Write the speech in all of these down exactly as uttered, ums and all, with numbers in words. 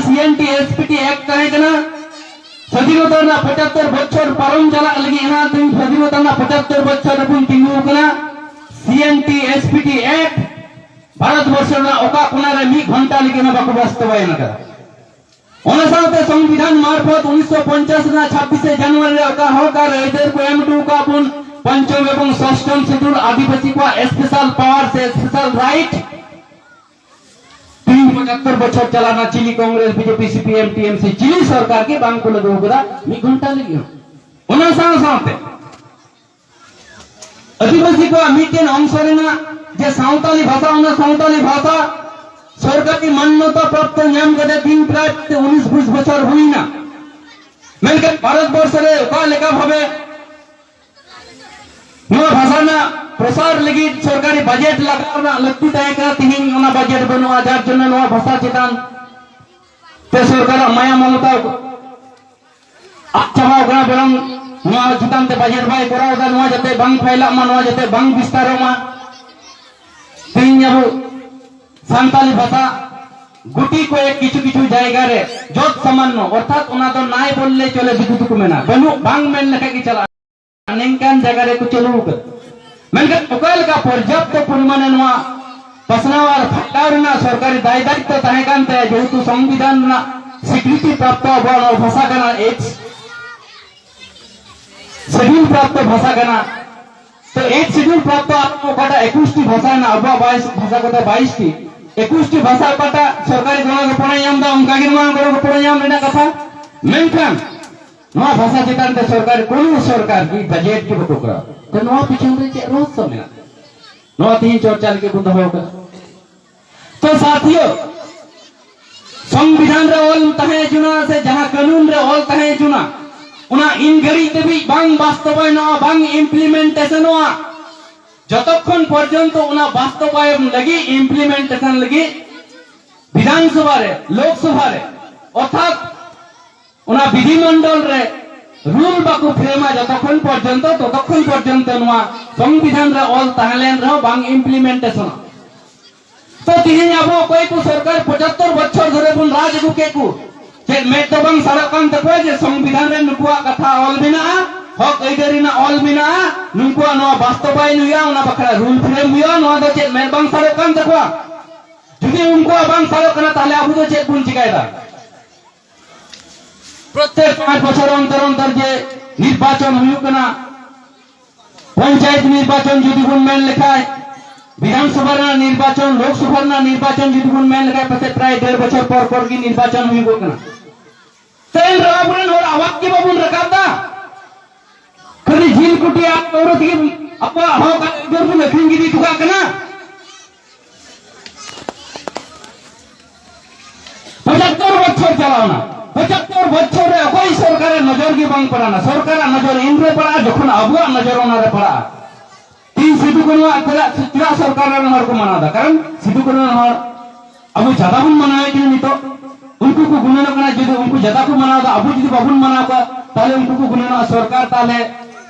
ᱥᱤ N T S P T act ᱛᱟᱦᱮᱸ ᱠᱟᱱᱟ᱾ ᱥᱟᱹᱫᱷᱤᱱᱚᱛᱟ ᱨᱮᱱᱟᱜ ᱯᱚᱸᱪᱟᱛᱛᱳᱨ ᱵᱚᱪᱷᱚᱨ ᱯᱟᱨᱚᱢ ᱪᱟᱞᱟᱜ ᱞᱟᱹᱜᱤᱫ ᱦᱟᱸᱜ ᱛᱮᱦᱮᱧ ᱥᱟᱹᱫᱷᱤᱱᱚᱛᱟ ᱨᱮᱱᱟᱜ ᱯᱚᱸᱪᱟᱛᱛᱳᱨ ᱵᱚᱪᱷᱚᱨ ᱨᱮᱵᱚᱱ ᱛᱤᱸᱜᱩ ᱟᱠᱟᱱᱟ᱾ C N T S P T act Bharat ᱵᱚᱨᱥᱚ ᱨᱮᱱᱟᱜ ᱚᱠᱟ ᱠᱚᱱᱟ ᱨᱮ ᱢᱤᱫ ᱜᱷᱚᱱᱴᱟ ᱞᱟᱹᱜᱤᱫ ᱦᱚᱸ ᱵᱟᱠᱚ ᱵᱟᱥᱛᱚᱵᱟᱭᱚᱱ ᱟᱠᱟᱫᱟ᱾ ᱚᱱᱟ ᱥᱟᱶᱛᱮ ᱥᱚᱝᱵᱤᱫᱷᱟᱱ ᱢᱟᱨᱯᱷᱚᱛ ᱩᱱᱤᱥᱥᱚ ᱯᱚᱧᱪᱟᱥ ᱨᱮᱱᱟᱜ ᱪᱷᱟᱵᱵᱤᱥᱮ ᱡᱟᱱᱩᱣᱟᱨᱤ ᱨᱮ ᱚᱠᱟ ᱦᱚᱠ ᱟᱨ ᱟᱹᱭᱫᱟᱹᱨ ᱠᱚ ᱮᱢ ᱦᱚᱴᱚ ᱟᱠᱟᱫ ᱵᱚᱱ, ᱯᱚᱧᱪᱚᱢ ᱮᱵᱚᱝ ᱥᱚᱥᱴᱚᱢ ᱥᱤᱰᱩᱞ ᱟᱹᱫᱤᱵᱟᱹᱥᱤ ᱠᱚᱣᱟᱜ ᱥᱯᱮᱥᱟᱞ ᱯᱟᱣᱟᱨ ᱥᱮ ᱥᱯᱮᱥᱟᱞ ᱨᱟᱭᱤᱴ, ᱛᱤᱦᱤᱧ ᱯᱚᱸᱪᱟᱛᱛᱳᱨ ᱵᱚᱪᱷᱚᱨ ᱪᱟᱞᱟᱣᱱᱟ, ᱪᱤᱞᱤ Congress, BJP, C P M, T M C, ᱪᱤᱞᱤ ᱥᱚᱨᱠᱟᱨ ᱜᱮ ᱵᱟᱝ ᱠᱚ ᱞᱟᱹᱜᱩ ᱟᱠᱟᱫᱟ ᱢᱤᱫ ᱜᱷᱚᱱᱴᱟ ᱞᱟᱹᱜᱤᱫ ᱦᱚᱸ᱾ ᱚᱱᱟ ᱥᱟᱶ ᱥᱟᱶᱛᱮ ᱟᱹᱫᱤᱵᱟᱹᱥᱤ ᱠᱚᱣᱟᱜ ᱢᱤᱫᱴᱮᱱ ᱚᱝᱥᱚ ᱨᱮᱱᱟᱜ ᱡᱮ ᱥᱟᱶᱛᱟᱞᱤ ᱵᱷᱟᱥᱟ, ᱚᱱᱟ ᱥᱟᱶᱛᱟᱞᱤ ᱵᱷᱟᱥᱟ ᱥᱚᱨᱠᱟᱨᱤ ᱢᱟᱱᱱᱚᱛᱟ ᱯᱨᱟᱯᱛᱚ ᱧᱟᱢ ᱠᱟᱛᱮ ᱛᱤᱱ ᱯᱨᱟᱭ ᱩᱱᱤᱥ ᱵᱤᱥ ᱵᱚᱪᱷᱚᱨ ᱦᱩᱭᱱᱟ᱾ ᱢᱮᱱᱠᱷᱟᱱ ᱵᱷᱟᱨᱚᱛ ᱵᱚᱨᱥᱚ ᱨᱮ ᱚᱠᱟ ᱞᱮᱠᱟ ᱵᱷᱟᱵᱮ ᱱᱚᱣᱟ ᱵᱷᱟᱥᱟ ᱨᱮᱱᱟᱜ ᱯᱨᱚᱥᱟᱨ ᱞᱟᱹᱜᱤᱫ ᱥᱚᱨᱠᱟᱨᱤ ᱵᱟᱡᱮᱴ ᱞᱟᱜᱟᱣ ᱨᱮᱱᱟᱜ ᱞᱟᱹᱠᱛᱤ ᱛᱟᱦᱮᱸ ᱠᱟᱱᱟ, ᱛᱮᱦᱮᱧ ᱚᱱᱟ ᱵᱟᱡᱮᱴ ᱵᱟᱹᱱᱩᱜᱼᱟ, ᱡᱟᱨ ᱡᱚᱱᱱᱚ ᱱᱚᱣᱟ ᱵᱷᱟᱥᱟ ᱪᱮᱛᱟᱱ ᱛᱮ ᱥᱚᱨᱠᱟᱨᱟᱜ ᱢᱟᱭᱟ ᱢᱚᱢᱚᱛᱟ ᱟᱫ ᱪᱟᱵᱟᱣ ᱠᱟᱱᱟ, ᱵᱚᱨᱚᱝ ᱱᱚᱣᱟ ᱪᱮᱛᱟᱱ ᱛᱮ ᱵᱟᱡᱮᱴ ᱵᱟᱭ ᱠᱚᱨᱟᱣ ᱮᱫᱟ, ᱱᱚᱣᱟ ᱡᱟᱛᱮ ᱵᱟᱝ ᱯᱷᱟᱭᱞᱟᱜ ᱢᱟ, ᱱᱚᱣᱟ ᱡᱟᱛᱮ ᱵᱟᱝ ᱵᱤᱥᱛᱟᱨᱚᱜ ᱢᱟ᱾ ᱛᱮᱦᱮᱧ ᱟᱵᱚ ᱥᱟᱱᱛᱟᱞᱤ ᱵᱷᱟᱥᱟ ᱜᱩᱴᱤ ᱠᱚᱭᱮᱠ ᱠᱤᱪᱷᱩ ᱠᱤᱪᱷᱩ ᱡᱟᱭᱜᱟ ᱨᱮ ᱡᱚᱛ ᱥᱟᱢᱟᱱᱱᱚ, ᱚᱨᱛᱷᱟᱛ ᱚᱱᱟ ᱫᱚ ᱱᱟᱭ ᱵᱚᱞᱞᱮ ᱪᱚᱞᱮ, ᱫᱤᱠᱩ ᱫᱚᱠᱚ ᱢᱮᱱᱟ, ᱵᱟᱹᱱᱩᱜ, ᱵᱟᱝ ᱢᱮᱱ ᱞᱮᱠᱷᱟᱡ ᱜᱮ ᱪᱟᱞᱟᱜᱼᱟ᱾ ᱱᱤᱝᱠᱟᱱ ᱡᱟᱭᱜᱟ ᱨᱮᱠᱚ ᱪᱟᱹᱞᱩ ᱟᱠᱟᱫᱟ᱾ ᱢᱮᱱᱠᱷᱟᱱ ᱚᱠᱟ ᱞᱮᱠᱟ ᱯᱚᱨᱡᱟᱯᱛᱚ ᱯᱚᱨᱤᱢᱟᱱᱮ ᱱᱚᱣᱟ ᱯᱟᱥᱱᱟᱣ ᱟᱨ ᱯᱷᱟᱴᱟᱣ ᱨᱮᱱᱟᱜ ᱥᱚᱨᱠᱟᱨᱤ ᱫᱟᱭ ᱫᱟᱭᱤᱛᱛᱚ ᱛᱟᱦᱮᱸ ᱠᱟᱱ ᱛᱟᱭᱟ, ᱡᱮᱦᱮᱛᱩ ᱥᱚᱝᱵᱤᱫᱷᱟᱱ ᱨᱮᱱᱟᱜ ᱥᱤᱠᱨᱤᱛᱤ ᱯᱨᱟᱯᱛᱚ ᱟᱵᱚᱣᱟᱜ ᱱᱚᱣᱟ ᱵᱷᱟᱥᱟ ᱠᱟᱱᱟ, ᱮᱭᱤᱴ ᱥᱤᱰᱩᱞ ᱯᱨᱟᱯᱛᱚ ᱵᱷᱟᱥᱟ ᱠᱟᱱᱟ᱾ ᱛᱚ ᱮᱭᱤᱴ ᱥᱤᱰᱩᱞ ᱯᱨᱟᱯᱛᱚ ᱟᱵᱚ ᱚᱠᱟᱴᱟᱜ ᱮᱠᱩᱥ ᱴᱤ ᱵᱷᱟᱥᱟ ᱦᱮᱱᱟᱜ, ᱟᱵᱚᱣᱟᱜ ᱵᱟᱭᱤᱥ ᱵᱷᱟᱥᱟ ᱠᱚᱫᱚ ᱵᱟᱭᱤᱥ ᱴᱤ, ᱮᱠᱩᱥ ᱴᱤ ᱵᱷᱟᱥᱟ ᱚᱠᱟᱴᱟᱜ ᱥᱚᱨᱠᱟᱨᱤ ᱜᱚᱲᱚ ᱜᱚᱯᱚᱲᱚ ᱧᱟᱢ ᱮᱫᱟ, ᱚᱱᱠᱟ ᱜᱮ ᱱᱚᱣᱟ ᱜᱚᱲᱚ ᱜᱚᱯᱚᱲᱚ ᱧᱟᱢ ᱨᱮᱱᱟᱜ ᱠᱟᱛᱷᱟ᱾ ᱢᱮᱱᱠᱷᱟᱱ ᱱᱚᱣᱟ ᱵᱷᱟᱥᱟ ᱪᱮᱛᱟᱱ ᱛᱮ ᱥᱚᱨᱠᱟᱨ, ᱠᱳᱱᱳ ᱥᱚᱨᱠᱟᱨ ᱜᱮ ᱵᱟᱡᱮᱴ ᱜᱮ ᱵᱟᱠᱚ ᱠᱚᱨᱟᱣ᱾ ᱛᱚ ᱱᱚᱣᱟ ᱯᱤᱪᱷᱚᱱ ᱨᱮ ᱪᱮᱫ ᱨᱚᱦᱚᱥᱭᱚ ᱢᱮᱱᱟᱜᱼᱟ? ᱱᱚᱣᱟ ᱛᱮᱦᱮᱧ ᱪᱚᱨᱪᱟ ᱞᱟᱹᱜᱤᱫ ᱵᱚᱱ ᱫᱚᱦᱚ ᱟᱠᱟᱫᱟ᱾ ᱛᱚ ᱥᱟᱛᱷᱤᱭᱳ, ᱥᱚᱝᱵᱤᱫᱷᱟᱱ ᱨᱮ ᱚᱞ ᱛᱟᱦᱮᱸ ᱦᱚᱪᱚᱱᱟ ᱥᱮ ᱡᱟᱦᱟᱸ ᱠᱟᱹᱱᱩᱱ ᱨᱮ ᱚᱞ ᱛᱟᱦᱮᱸ ᱦᱚᱪᱚᱱᱟ, ᱚᱱᱟ ᱤᱱ ᱜᱷᱟᱹᱲᱤᱡ ᱫᱷᱟᱹᱵᱤᱡ ᱵᱟᱝ ᱵᱟᱥᱛᱚᱵᱟᱭᱚᱱᱚᱜᱼᱟ, ᱵᱟᱝ ᱤᱢᱯᱞᱤᱢᱮᱱᱴᱮᱥᱚᱱᱚᱜᱼᱟ, ᱡᱚᱛᱚᱠᱷᱚᱱ ᱯᱚᱨᱡᱚᱱᱛᱚ ᱚᱱᱟ ᱵᱟᱥᱛᱚᱵᱟᱭᱚᱱ ᱞᱟᱹᱜᱤᱫ, ᱤᱢᱯᱞᱤᱢᱮᱱᱴᱮᱥᱚᱱ ᱞᱟᱹᱜᱤᱫ ᱵᱤᱫᱷᱟᱱ ᱥᱚᱵᱷᱟ ᱨᱮ, ᱞᱳᱠ ᱥᱚᱵᱷᱟ ᱨᱮ, ᱚᱨᱛᱷᱟᱛ ᱚᱱᱟ ᱵᱤᱫᱷᱤ ᱢᱚᱱᱰᱚᱞ ᱨᱮ ᱨᱩᱞ ᱵᱟᱠᱚ ᱯᱷᱨᱮᱢᱟ, ᱡᱚᱛᱚᱠᱷᱚᱱ ᱯᱚᱨᱡᱚᱱᱛᱚ, ᱛᱚᱛᱚᱠᱷᱚᱱ ᱯᱚᱨᱡᱚᱱᱛᱚ ᱱᱚᱣᱟ ᱥᱚᱝᱵᱤᱫᱷᱟᱱ ᱨᱮ ᱚᱞ ᱛᱟᱦᱮᱸ ᱞᱮᱱ ᱨᱮᱦᱚᱸ ᱵᱟᱝ ᱤᱢᱯᱞᱤᱢᱮᱱᱴᱮᱥᱚᱱᱚᱜᱼᱟ᱾ ᱛᱚ ᱛᱮᱦᱮᱧ ᱟᱵᱚ ᱚᱠᱚᱭ ᱠᱚ ᱥᱚᱨᱠᱟᱨ ᱯᱚᱸᱪᱟᱛᱛᱚᱨ ᱵᱚᱪᱷᱚᱨ ᱫᱷᱚᱨᱮ ᱵᱚᱱ ᱨᱟᱡᱽ ᱟᱹᱜᱩ ᱠᱮᱫ ᱠᱚ, ᱪᱮᱫ ᱢᱮᱫ ᱫᱚ ᱵᱟᱝ ᱥᱟᱲᱚᱜ ᱠᱟᱱ ᱛᱟᱠᱚᱣᱟ ᱡᱮ ᱥᱚᱝᱵᱤᱫᱷᱟᱱ ᱨᱮ ᱱᱩᱠᱩᱣᱟᱜ ᱠᱟᱛᱷᱟ ᱚᱞ ᱢᱮᱱᱟᱜᱼᱟ, ᱦᱚᱠ ᱟᱹᱭᱫᱟᱹᱨᱤ ᱨᱮᱱᱟᱜ ᱚᱞ ᱢᱮᱱᱟᱜᱼᱟ, ᱱᱩᱠᱩᱣᱟᱜ ᱱᱚᱣᱟ ᱵᱟᱥᱛᱚᱵᱟᱭᱤᱱ ᱦᱩᱭᱩᱜᱼᱟ, ᱚᱱᱟ ᱵᱟᱠᱷᱨᱟ ᱨᱩᱞ ᱯᱷᱨᱮᱢ ᱦᱩᱭᱩᱜᱼᱟ? ᱱᱚᱣᱟ ᱫᱚ ᱪᱮᱫ ᱢᱮᱫ ᱵᱟᱝ ᱥᱟᱲᱚᱜ ᱠᱟᱱ ᱛᱟᱠᱚᱣᱟ? ᱡᱩᱫᱤ ᱩᱱᱠᱩᱣᱟᱜ ᱵᱟᱝ ᱥᱟᱲᱚᱜ ᱠᱟᱱᱟ, ᱛᱟᱦᱞᱮ ᱟᱵᱚ ᱫᱚ ᱪᱮᱫ ᱵᱚᱱ ᱪᱤᱠᱟᱭᱮᱫᱟ? ᱯᱨᱚᱛᱮᱠ ᱯᱟᱸᱪ ᱵᱚᱪᱷᱚᱨ ᱚᱱᱛᱚᱨ ᱚᱱᱛᱚᱨ ᱡᱮ ᱱᱤᱨᱵᱟᱪᱚᱱ ᱦᱩᱭᱩᱜ ᱠᱟᱱᱟ, ᱯᱚᱧᱪᱟᱭᱮᱛ ᱱᱤᱨᱵᱟᱪᱚᱱ ᱡᱩᱫᱤ ᱵᱚᱱ ᱢᱮᱱ ᱞᱮᱠᱷᱟᱡ, ᱵᱤᱫᱷᱟᱱ ᱥᱚᱵᱷᱟ ᱨᱮᱱᱟᱜ ᱱᱤᱨᱵᱟᱪᱚᱱ, ᱞᱳᱠᱥᱚᱵᱷᱟ ᱨᱮᱱᱟᱜ ᱱᱤᱨᱵᱟᱪᱚᱱ ᱡᱩᱫᱤ ᱵᱚᱱ ᱢᱮᱱ ᱞᱮᱠᱷᱟᱡ, ᱯᱟᱥᱮᱡ ᱯᱨᱟᱭ ᱰᱮᱲ ᱵᱚᱪᱷᱚᱨ ᱯᱚᱨ ᱯᱚᱨ ᱜᱮ ᱱᱤᱨᱵᱟᱪᱚᱱ ᱦᱩᱭᱩᱜᱚᱜ ᱠᱟᱱᱟ᱾ ᱛᱮ ᱮᱱ ᱨᱮᱦᱚᱸ ᱟᱵᱚᱨᱮᱱ ᱦᱚᱲ ᱟᱣᱟᱡ ᱜᱮ ᱵᱟᱵᱚᱱ ᱨᱟᱠᱟᱵ ᱫᱟ᱾ ᱠᱷᱟᱹᱞᱤ ᱡᱤᱞ ᱠᱩᱴᱤ ᱟᱨ ᱯᱟᱹᱣᱨᱟᱹ ᱛᱮᱜᱮ ᱟᱵᱚᱣᱟᱜ ᱦᱚᱠ ᱟᱨ ᱟᱹᱭᱫᱟᱹᱨ ᱵᱚᱱ ᱟᱹᱠᱷᱨᱤᱧ ᱜᱤᱰᱤ ᱦᱚᱴᱚ ᱠᱟᱜ ᱠᱟᱱᱟ᱾ ᱯᱚᱸᱪᱟᱛᱛᱚᱨ ᱵᱚᱪᱷᱚᱨ ᱪᱟᱞᱟᱣᱱᱟ, ᱯᱚᱸᱪᱟᱛᱛᱚᱨ ᱵᱚᱪᱷᱚᱨ ᱨᱮ ᱚᱠᱚᱭ ᱥᱚᱨᱠᱟᱨᱟᱜ ᱱᱚᱡᱚᱨ ᱜᱮ ᱵᱟᱝ ᱯᱟᱲᱟᱣᱱᱟ᱾ ᱥᱚᱨᱠᱟᱨᱟᱜ ᱱᱚᱡᱚᱨ ᱤᱱ ᱨᱮ ᱯᱟᱲᱟᱜᱼᱟ, ᱡᱚᱠᱷᱚᱱ ᱟᱵᱚᱣᱟᱜ ᱱᱚᱡᱚᱨ ᱚᱱᱟ ᱨᱮ ᱯᱟᱲᱟᱜᱼᱟ᱾ ᱛᱤᱦᱤᱧ ᱥᱤᱫᱩ ᱠᱟᱹᱱᱩᱣᱟᱜ ᱪᱮᱫᱟᱜ, ᱪᱮᱫᱟᱜ ᱥᱚᱨᱠᱟᱨ ᱨᱮᱱ ᱦᱚᱲ ᱠᱚ ᱢᱟᱱᱟᱣ ᱮᱫᱟ? ᱠᱟᱨᱚᱱ ᱥᱤᱫᱩ ᱠᱟᱹᱱᱩ ᱨᱮᱱ ᱦᱚᱲ ᱟᱵᱚ ᱡᱟᱫᱟ ᱵᱚᱱ ᱢᱟᱱᱟᱣᱮᱫ ᱠᱤᱱᱟ ᱱᱤᱛᱚᱜ᱾ ᱩᱱᱠᱩ ᱠᱚ ᱜᱩᱱᱟᱹᱱᱚᱜ ᱠᱟᱱᱟ, ᱡᱩᱫᱤ ᱩᱱᱠᱩ ᱡᱟᱫᱟ ᱠᱚ ᱢᱟᱱᱟᱣ ᱮᱫᱟ, ᱟᱵᱚ ᱡᱩᱫᱤ ᱵᱟᱵᱚᱱ ᱢᱟᱱᱟᱣ ᱠᱚᱣᱟ, ᱛᱟᱦᱞᱮ ᱩᱱᱠᱩ ᱠᱚ ᱜᱩᱱᱟᱹᱱᱚᱜᱼᱟ, ᱥᱚᱨᱠᱟᱨ ᱛᱟᱦᱞᱮ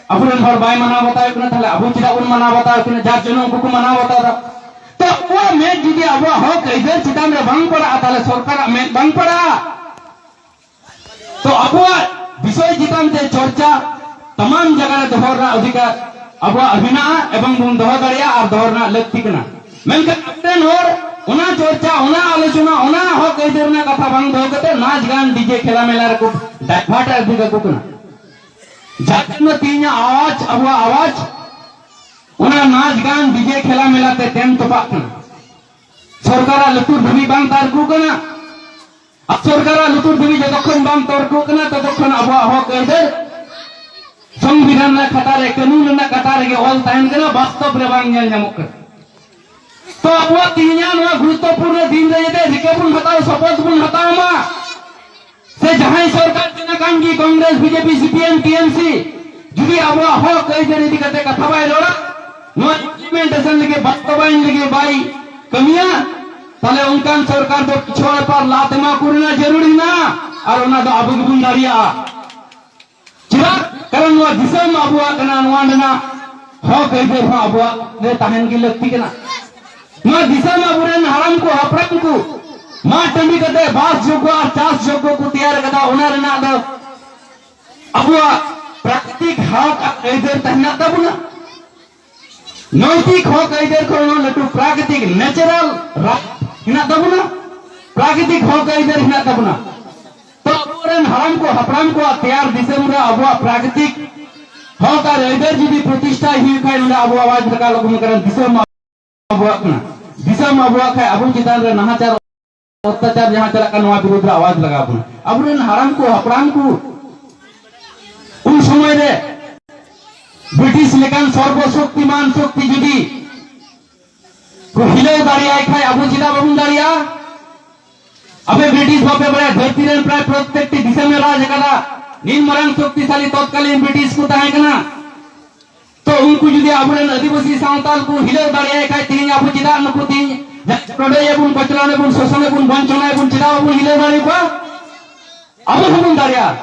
ᱟᱵᱚᱨᱮᱱ ᱦᱚᱲ ᱵᱟᱭ ᱢᱟᱱᱟᱣ ᱵᱟᱛᱟᱣᱮᱫ ᱠᱟᱱᱟ, ᱛᱟᱦᱞᱮ ᱟᱵᱚ ᱪᱮᱫᱟᱜ ᱵᱚᱱ ᱢᱟᱱᱟᱣ ᱵᱟᱛᱟᱣᱮᱫ ᱠᱤᱱᱟ? ᱡᱟᱨ ᱡᱚᱱᱱᱚ ᱩᱱᱠᱩ ᱠᱚ ᱢᱟᱱᱟᱣ ᱵᱟᱛᱟᱣ ᱮᱫᱟ᱾ ᱛᱚ ᱟᱵᱚᱣᱟᱜ ᱢᱮᱫ ᱡᱩᱫᱤ ᱟᱵᱚᱣᱟᱜ ᱦᱚᱠ ᱟᱹᱭᱫᱟᱹᱨ ᱪᱮᱛᱟᱱ ᱨᱮ ᱵᱟᱝ ᱯᱟᱲᱟᱜᱼᱟ, ᱛᱟᱦᱞᱮ ᱥᱚᱨᱠᱟᱨᱟᱜ ᱢᱮᱫ ᱵᱟᱝ ᱯᱟᱲᱟᱜᱼᱟ᱾ ᱛᱚ ᱟᱵᱚᱣᱟᱜ ᱵᱤᱥᱚᱭ ᱪᱮᱛᱟᱱ ᱛᱮ ᱪᱚᱨᱪᱟ ᱛᱟᱢᱟᱢ ᱡᱟᱭᱜᱟ ᱨᱮ ᱫᱚᱦᱚ ᱨᱮᱱᱟᱜ ᱚᱫᱷᱤᱠᱟᱨ ᱟᱵᱚᱣᱟᱜ ᱢᱮᱱᱟᱜᱼᱟ ᱮᱵᱚᱝ ᱵᱚᱱ ᱫᱚᱦᱚ ᱫᱟᱲᱮᱭᱟᱜᱼᱟ ᱟᱨ ᱫᱚᱦᱚ ᱨᱮᱱᱟᱜ ᱞᱟᱹᱠᱛᱤ ᱠᱟᱱᱟ᱾ ᱢᱮᱱᱠᱷᱟᱱ ᱟᱵᱚᱨᱮᱱ ᱦᱚᱲ ᱚᱱᱟ ᱪᱚᱨᱪᱟ, ᱚᱱᱟ ᱟᱞᱳᱪᱚᱱᱟ, ᱚᱱᱟ ᱦᱚᱠ ᱟᱹᱭᱫᱟᱹᱨ ᱨᱮᱱᱟᱜ ᱠᱟᱛᱷᱟ ᱵᱟᱝ ᱫᱚᱦᱚ ᱠᱟᱛᱮ ᱱᱟᱪ ᱜᱟᱱ ᱰᱤᱡᱮ ᱠᱷᱮᱞᱟ ᱢᱮᱞᱟ ᱨᱮᱠᱚ ᱰᱟᱭᱵᱷᱟᱨᱴ ᱤᱫᱤ ᱠᱟᱠᱚ ᱠᱟᱱᱟ᱾ ᱡᱟᱨ ᱡᱚᱱᱱᱚ ᱛᱮᱦᱮᱧᱟᱜ ᱟᱣᱟᱡ, ᱟᱵᱚᱣᱟᱜ ᱟᱣᱟᱡ ᱚᱱᱟ ᱱᱟᱪ ᱜᱟᱱ ᱰᱤᱡᱮ ᱠᱷᱮᱞᱟ ᱢᱮᱞᱟ ᱛᱮ ᱛᱮᱢ ᱛᱚᱯᱟᱜ ᱠᱟᱱᱟ᱾ ᱥᱚᱨᱠᱟᱨᱟᱜ ᱞᱩᱛᱩᱨ ᱫᱷᱟᱹᱵᱤᱡ ᱵᱟᱝ ᱛᱟᱨᱠᱚ ᱠᱟᱱᱟ᱾ ᱟᱨ ᱥᱚᱨᱠᱟᱨᱟᱜ ᱞᱩᱛᱩᱨ ᱫᱷᱟᱹᱵᱤᱡ ᱡᱚᱛᱚᱠᱷᱚᱱ ᱵᱟᱝ ᱛᱚᱨᱠᱚ ᱠᱟᱱᱟ, ᱛᱚᱛᱚᱠᱷᱚᱱ ᱟᱵᱚᱣᱟᱜ ᱦᱚᱠ ᱟᱹᱭᱫᱟᱹᱨ ᱥᱚᱝᱵᱤᱫᱷᱟᱱ ᱨᱮᱱᱟᱜ ᱠᱷᱟᱛᱟ ᱨᱮ, ᱠᱟᱹᱱᱩᱱ ᱨᱮᱱᱟᱜ ᱠᱟᱛᱷᱟ ᱨᱮᱜᱮ ᱚᱞ ᱛᱟᱦᱮᱱ ᱠᱟᱱᱟ, ᱵᱟᱥᱛᱚᱵ ᱨᱮ ᱵᱟᱝ ᱧᱮᱞ ᱧᱟᱢᱚᱜ ᱠᱟᱱᱟ᱾ ᱛᱚ ᱟᱵᱚᱣᱟᱜ ᱛᱮᱦᱮᱧᱟᱜ ᱱᱚᱣᱟ ᱜᱩᱨᱩᱛᱛᱚᱯᱩᱨᱱᱚ ᱫᱤᱱ ᱨᱮ ᱡᱟᱛᱮ ᱨᱤᱠᱟᱹ ᱵᱚᱱ ᱦᱟᱛᱟᱣ, ᱥᱚᱯᱚᱛ ᱵᱚᱱ ᱦᱟᱛᱟᱣ ᱢᱟ, ᱥᱮ ᱡᱟᱦᱟᱸᱭ ᱥᱚᱨᱠᱟᱨ ᱠᱟᱱᱟ ᱠᱟᱱ ᱜᱮ, ᱠᱚᱝᱜᱨᱮᱥ, ᱵᱤᱡᱮᱯᱤ, ᱥᱤᱯᱤᱮᱢ, ᱴᱤᱮᱢᱥᱤ, ᱡᱩᱫᱤ ᱟᱵᱚᱣᱟᱜ ᱦᱚᱠ ᱟᱹᱭᱫᱟᱹᱨ ᱤᱫᱤ ᱠᱟᱛᱮ ᱠᱟᱛᱷᱟ ᱵᱟᱭ ᱨᱚᱲᱟ, ᱱᱚᱣᱟ ᱤᱢᱯᱞᱤᱢᱮᱱᱴᱮᱥᱚᱱ ᱞᱟᱹᱜᱤᱫ, ᱵᱟᱥᱛᱚᱵᱟᱭᱤᱱ ᱞᱟᱹᱜᱤᱫ ᱵᱟᱭ ᱠᱟᱹᱢᱤᱭᱟ, ᱛᱟᱦᱞᱮ ᱚᱱᱠᱟᱱ ᱥᱚᱨᱠᱟᱨ ᱫᱚ ᱯᱤᱪᱷᱣᱟᱲᱟ ᱯᱟᱨ ᱞᱟᱛ ᱮᱢᱟ ᱠᱚ ᱨᱮᱱᱟᱜ ᱡᱟᱹᱨᱩᱲ ᱦᱮᱱᱟᱜᱼᱟ᱾ ᱟᱨ ᱚᱱᱟ ᱫᱚ ᱟᱵᱚ ᱜᱮᱵᱚᱱ ᱫᱟᱲᱮᱭᱟᱜᱼᱟ᱾ ᱪᱮᱫᱟᱜ? ᱠᱟᱨᱚᱱ ᱱᱚᱣᱟ ᱫᱤᱥᱚᱢ ᱟᱵᱚᱣᱟᱜ ᱠᱟᱱᱟ, ᱱᱚᱣᱟ ᱨᱮᱱᱟᱜ ᱦᱚᱠ ᱟᱹᱭᱫᱟᱹᱨ ᱦᱚᱸ ᱟᱵᱚᱣᱟᱜ ᱨᱮ ᱛᱟᱦᱮᱱ ᱜᱮ ᱞᱟᱹᱠᱛᱤ ᱠᱟᱱᱟ᱾ ᱱᱚᱣᱟ ᱫᱤᱥᱚᱢ ᱟᱵᱚᱨᱮᱱ ᱦᱟᱲᱟᱢ ᱠᱚ ᱦᱟᱯᱲᱟᱢ ᱠᱚ ᱢᱟᱜ ᱴᱟᱺᱰᱤ ᱠᱟᱛᱮ ᱵᱟᱥ ᱡᱳᱜᱽᱜᱚ ᱟᱨ ᱪᱟᱥ ᱡᱳᱜᱽᱜᱚ ᱠᱚ ᱛᱮᱭᱟᱨ ᱠᱟᱫᱟ, ᱚᱱᱟ ᱨᱮᱱᱟᱜ ᱫᱚ ᱟᱵᱚᱣᱟᱜ ᱯᱨᱟᱠᱨᱤᱛᱤᱠ ᱦᱚᱠ ᱟᱨ ᱟᱹᱭᱫᱟᱹᱨ ᱛᱟᱦᱮᱱᱟ ᱛᱟᱵᱚᱱᱟ᱾ ᱱᱳᱭᱛᱤᱠ ᱦᱚᱠ ᱟᱹᱭᱫᱟᱹᱨ ᱠᱷᱚᱱ ᱦᱚᱸ ᱞᱟᱹᱴᱩ ᱯᱨᱟᱠᱨᱤᱛᱤᱠ natural right ᱦᱮᱱᱟᱜ ᱛᱟᱵᱚᱱᱟ, ᱯᱨᱟᱠᱨᱤᱛᱤᱠ ᱦᱚᱠ ᱟᱹᱭᱫᱟᱹᱨ ᱦᱮᱱᱟᱜ ᱛᱟᱵᱚᱱᱟ᱾ ᱛᱚ ᱟᱵᱚᱨᱮᱱ ᱦᱟᱲᱟᱢ ᱠᱚ ᱦᱟᱯᱲᱟᱢ ᱠᱚᱣᱟᱜ ᱛᱮᱭᱟᱨ ᱫᱤᱥᱚᱢ ᱨᱮ ᱟᱵᱚᱣᱟᱜ ᱯᱨᱟᱠᱨᱤᱛᱤᱠ ᱦᱚᱠ ᱟᱨ ᱟᱹᱭᱫᱟᱹᱨ ᱡᱩᱫᱤ ᱯᱨᱚᱛᱤᱥᱴᱷᱟ ᱦᱩᱭᱩᱜ ᱠᱷᱟᱱ, ᱱᱚᱰᱮ ᱟᱵᱚ ᱟᱣᱟᱡ ᱨᱟᱠᱟᱵ ᱞᱟᱹᱜᱤᱫ ᱠᱟᱱᱟ, ᱫᱤᱥᱚᱢ ᱟᱵᱚᱣᱟᱜ ᱠᱟᱱᱟ᱾ ᱫᱤᱥᱚᱢ ᱟᱵᱚᱣᱟᱜ ᱠᱷᱟᱡ ᱟᱵᱚ ᱪᱮᱛᱟᱱ ᱨᱮ ᱱᱟᱦᱟᱪᱟᱨ ᱚᱛᱛᱟᱪᱟᱨ ᱡᱟᱦᱟᱸ ᱪᱟᱞᱟᱜ ᱠᱟᱱᱟ, ᱱᱚᱣᱟ ᱵᱤᱨᱩᱫᱷ ᱨᱮ ᱟᱣᱟᱡ ᱞᱟᱜᱟᱣ ᱵᱚᱱᱟ᱾ ᱟᱵᱚᱨᱮᱱ ᱦᱟᱲᱟᱢ ᱠᱚ ᱦᱟᱯᱲᱟᱢ ᱠᱚ ᱩᱱ ᱥᱚᱢᱚᱭ ᱨᱮ ᱵᱨᱤᱴᱤᱥ ᱞᱮᱠᱟᱱ ᱥᱚᱨᱵᱚ ᱥᱚᱠᱛᱤᱢᱟᱱ ᱥᱚᱠᱛᱤ ᱡᱩᱫᱤ ᱠᱚ ᱦᱤᱞᱟᱹᱣ ᱫᱟᱲᱮᱭᱟᱭ ᱠᱷᱟᱡ, ᱟᱵᱚ ᱪᱮᱫᱟᱜ ᱵᱟᱵᱚᱱ ᱫᱟᱲᱮᱭᱟᱜᱼᱟ? ᱟᱯᱮ ᱵᱨᱤᱴᱤᱥ ᱵᱟᱯᱮ ᱵᱟᱲᱟᱭᱟ? ᱫᱷᱟᱹᱨᱛᱤ ᱨᱮᱱ ᱯᱨᱟᱭ ᱯᱨᱚᱛᱮᱠᱴᱤ ᱫᱤᱥᱚᱢ ᱮ ᱨᱟᱡᱽ ᱟᱠᱟᱫᱟ᱾ ᱱᱤᱱ ᱢᱟᱨᱟᱝ ᱥᱚᱠᱛᱤᱥᱟᱞᱤ ᱛᱚᱛᱠᱟᱞᱤᱱ ᱵᱨᱤᱴᱤᱥ ᱠᱚ ᱛᱟᱦᱮᱸ ᱠᱟᱱᱟ᱾ ᱛᱚ ᱩᱱᱠᱩ ᱡᱩᱫᱤ ᱟᱵᱚᱨᱮᱱ ᱟᱹᱫᱤᱵᱟᱹᱥᱤ ᱥᱟᱶᱛᱟᱞ ᱠᱚ ᱦᱤᱞᱟᱹᱣ ᱫᱟᱲᱮᱭᱟᱭ ᱠᱷᱟᱡ, ᱛᱮᱦᱮᱧ ᱟᱵᱚ ᱪᱮᱫᱟᱜ ᱱᱩᱠᱩ ᱛᱮᱦᱮᱧ ᱡᱟᱦᱟᱸ ᱴᱚᱰᱚᱭᱮᱫ ᱵᱚᱱ, ᱠᱚᱪᱞᱚᱱᱮᱫ ᱵᱚᱱ, ᱥᱳᱥᱚᱱᱮᱫ ᱵᱚᱱ, ᱵᱚᱧᱪᱚᱱᱟᱭᱮᱫ ᱵᱚᱱ, ᱪᱮᱫᱟᱜ ᱵᱟᱵᱚᱱ ᱦᱤᱞᱟᱹᱣ ᱫᱟᱲᱮ ᱠᱚᱣᱟ? ᱟᱵᱚ ᱦᱚᱸᱵᱚᱱ ᱫᱟᱲᱮᱭᱟᱜᱼᱟ,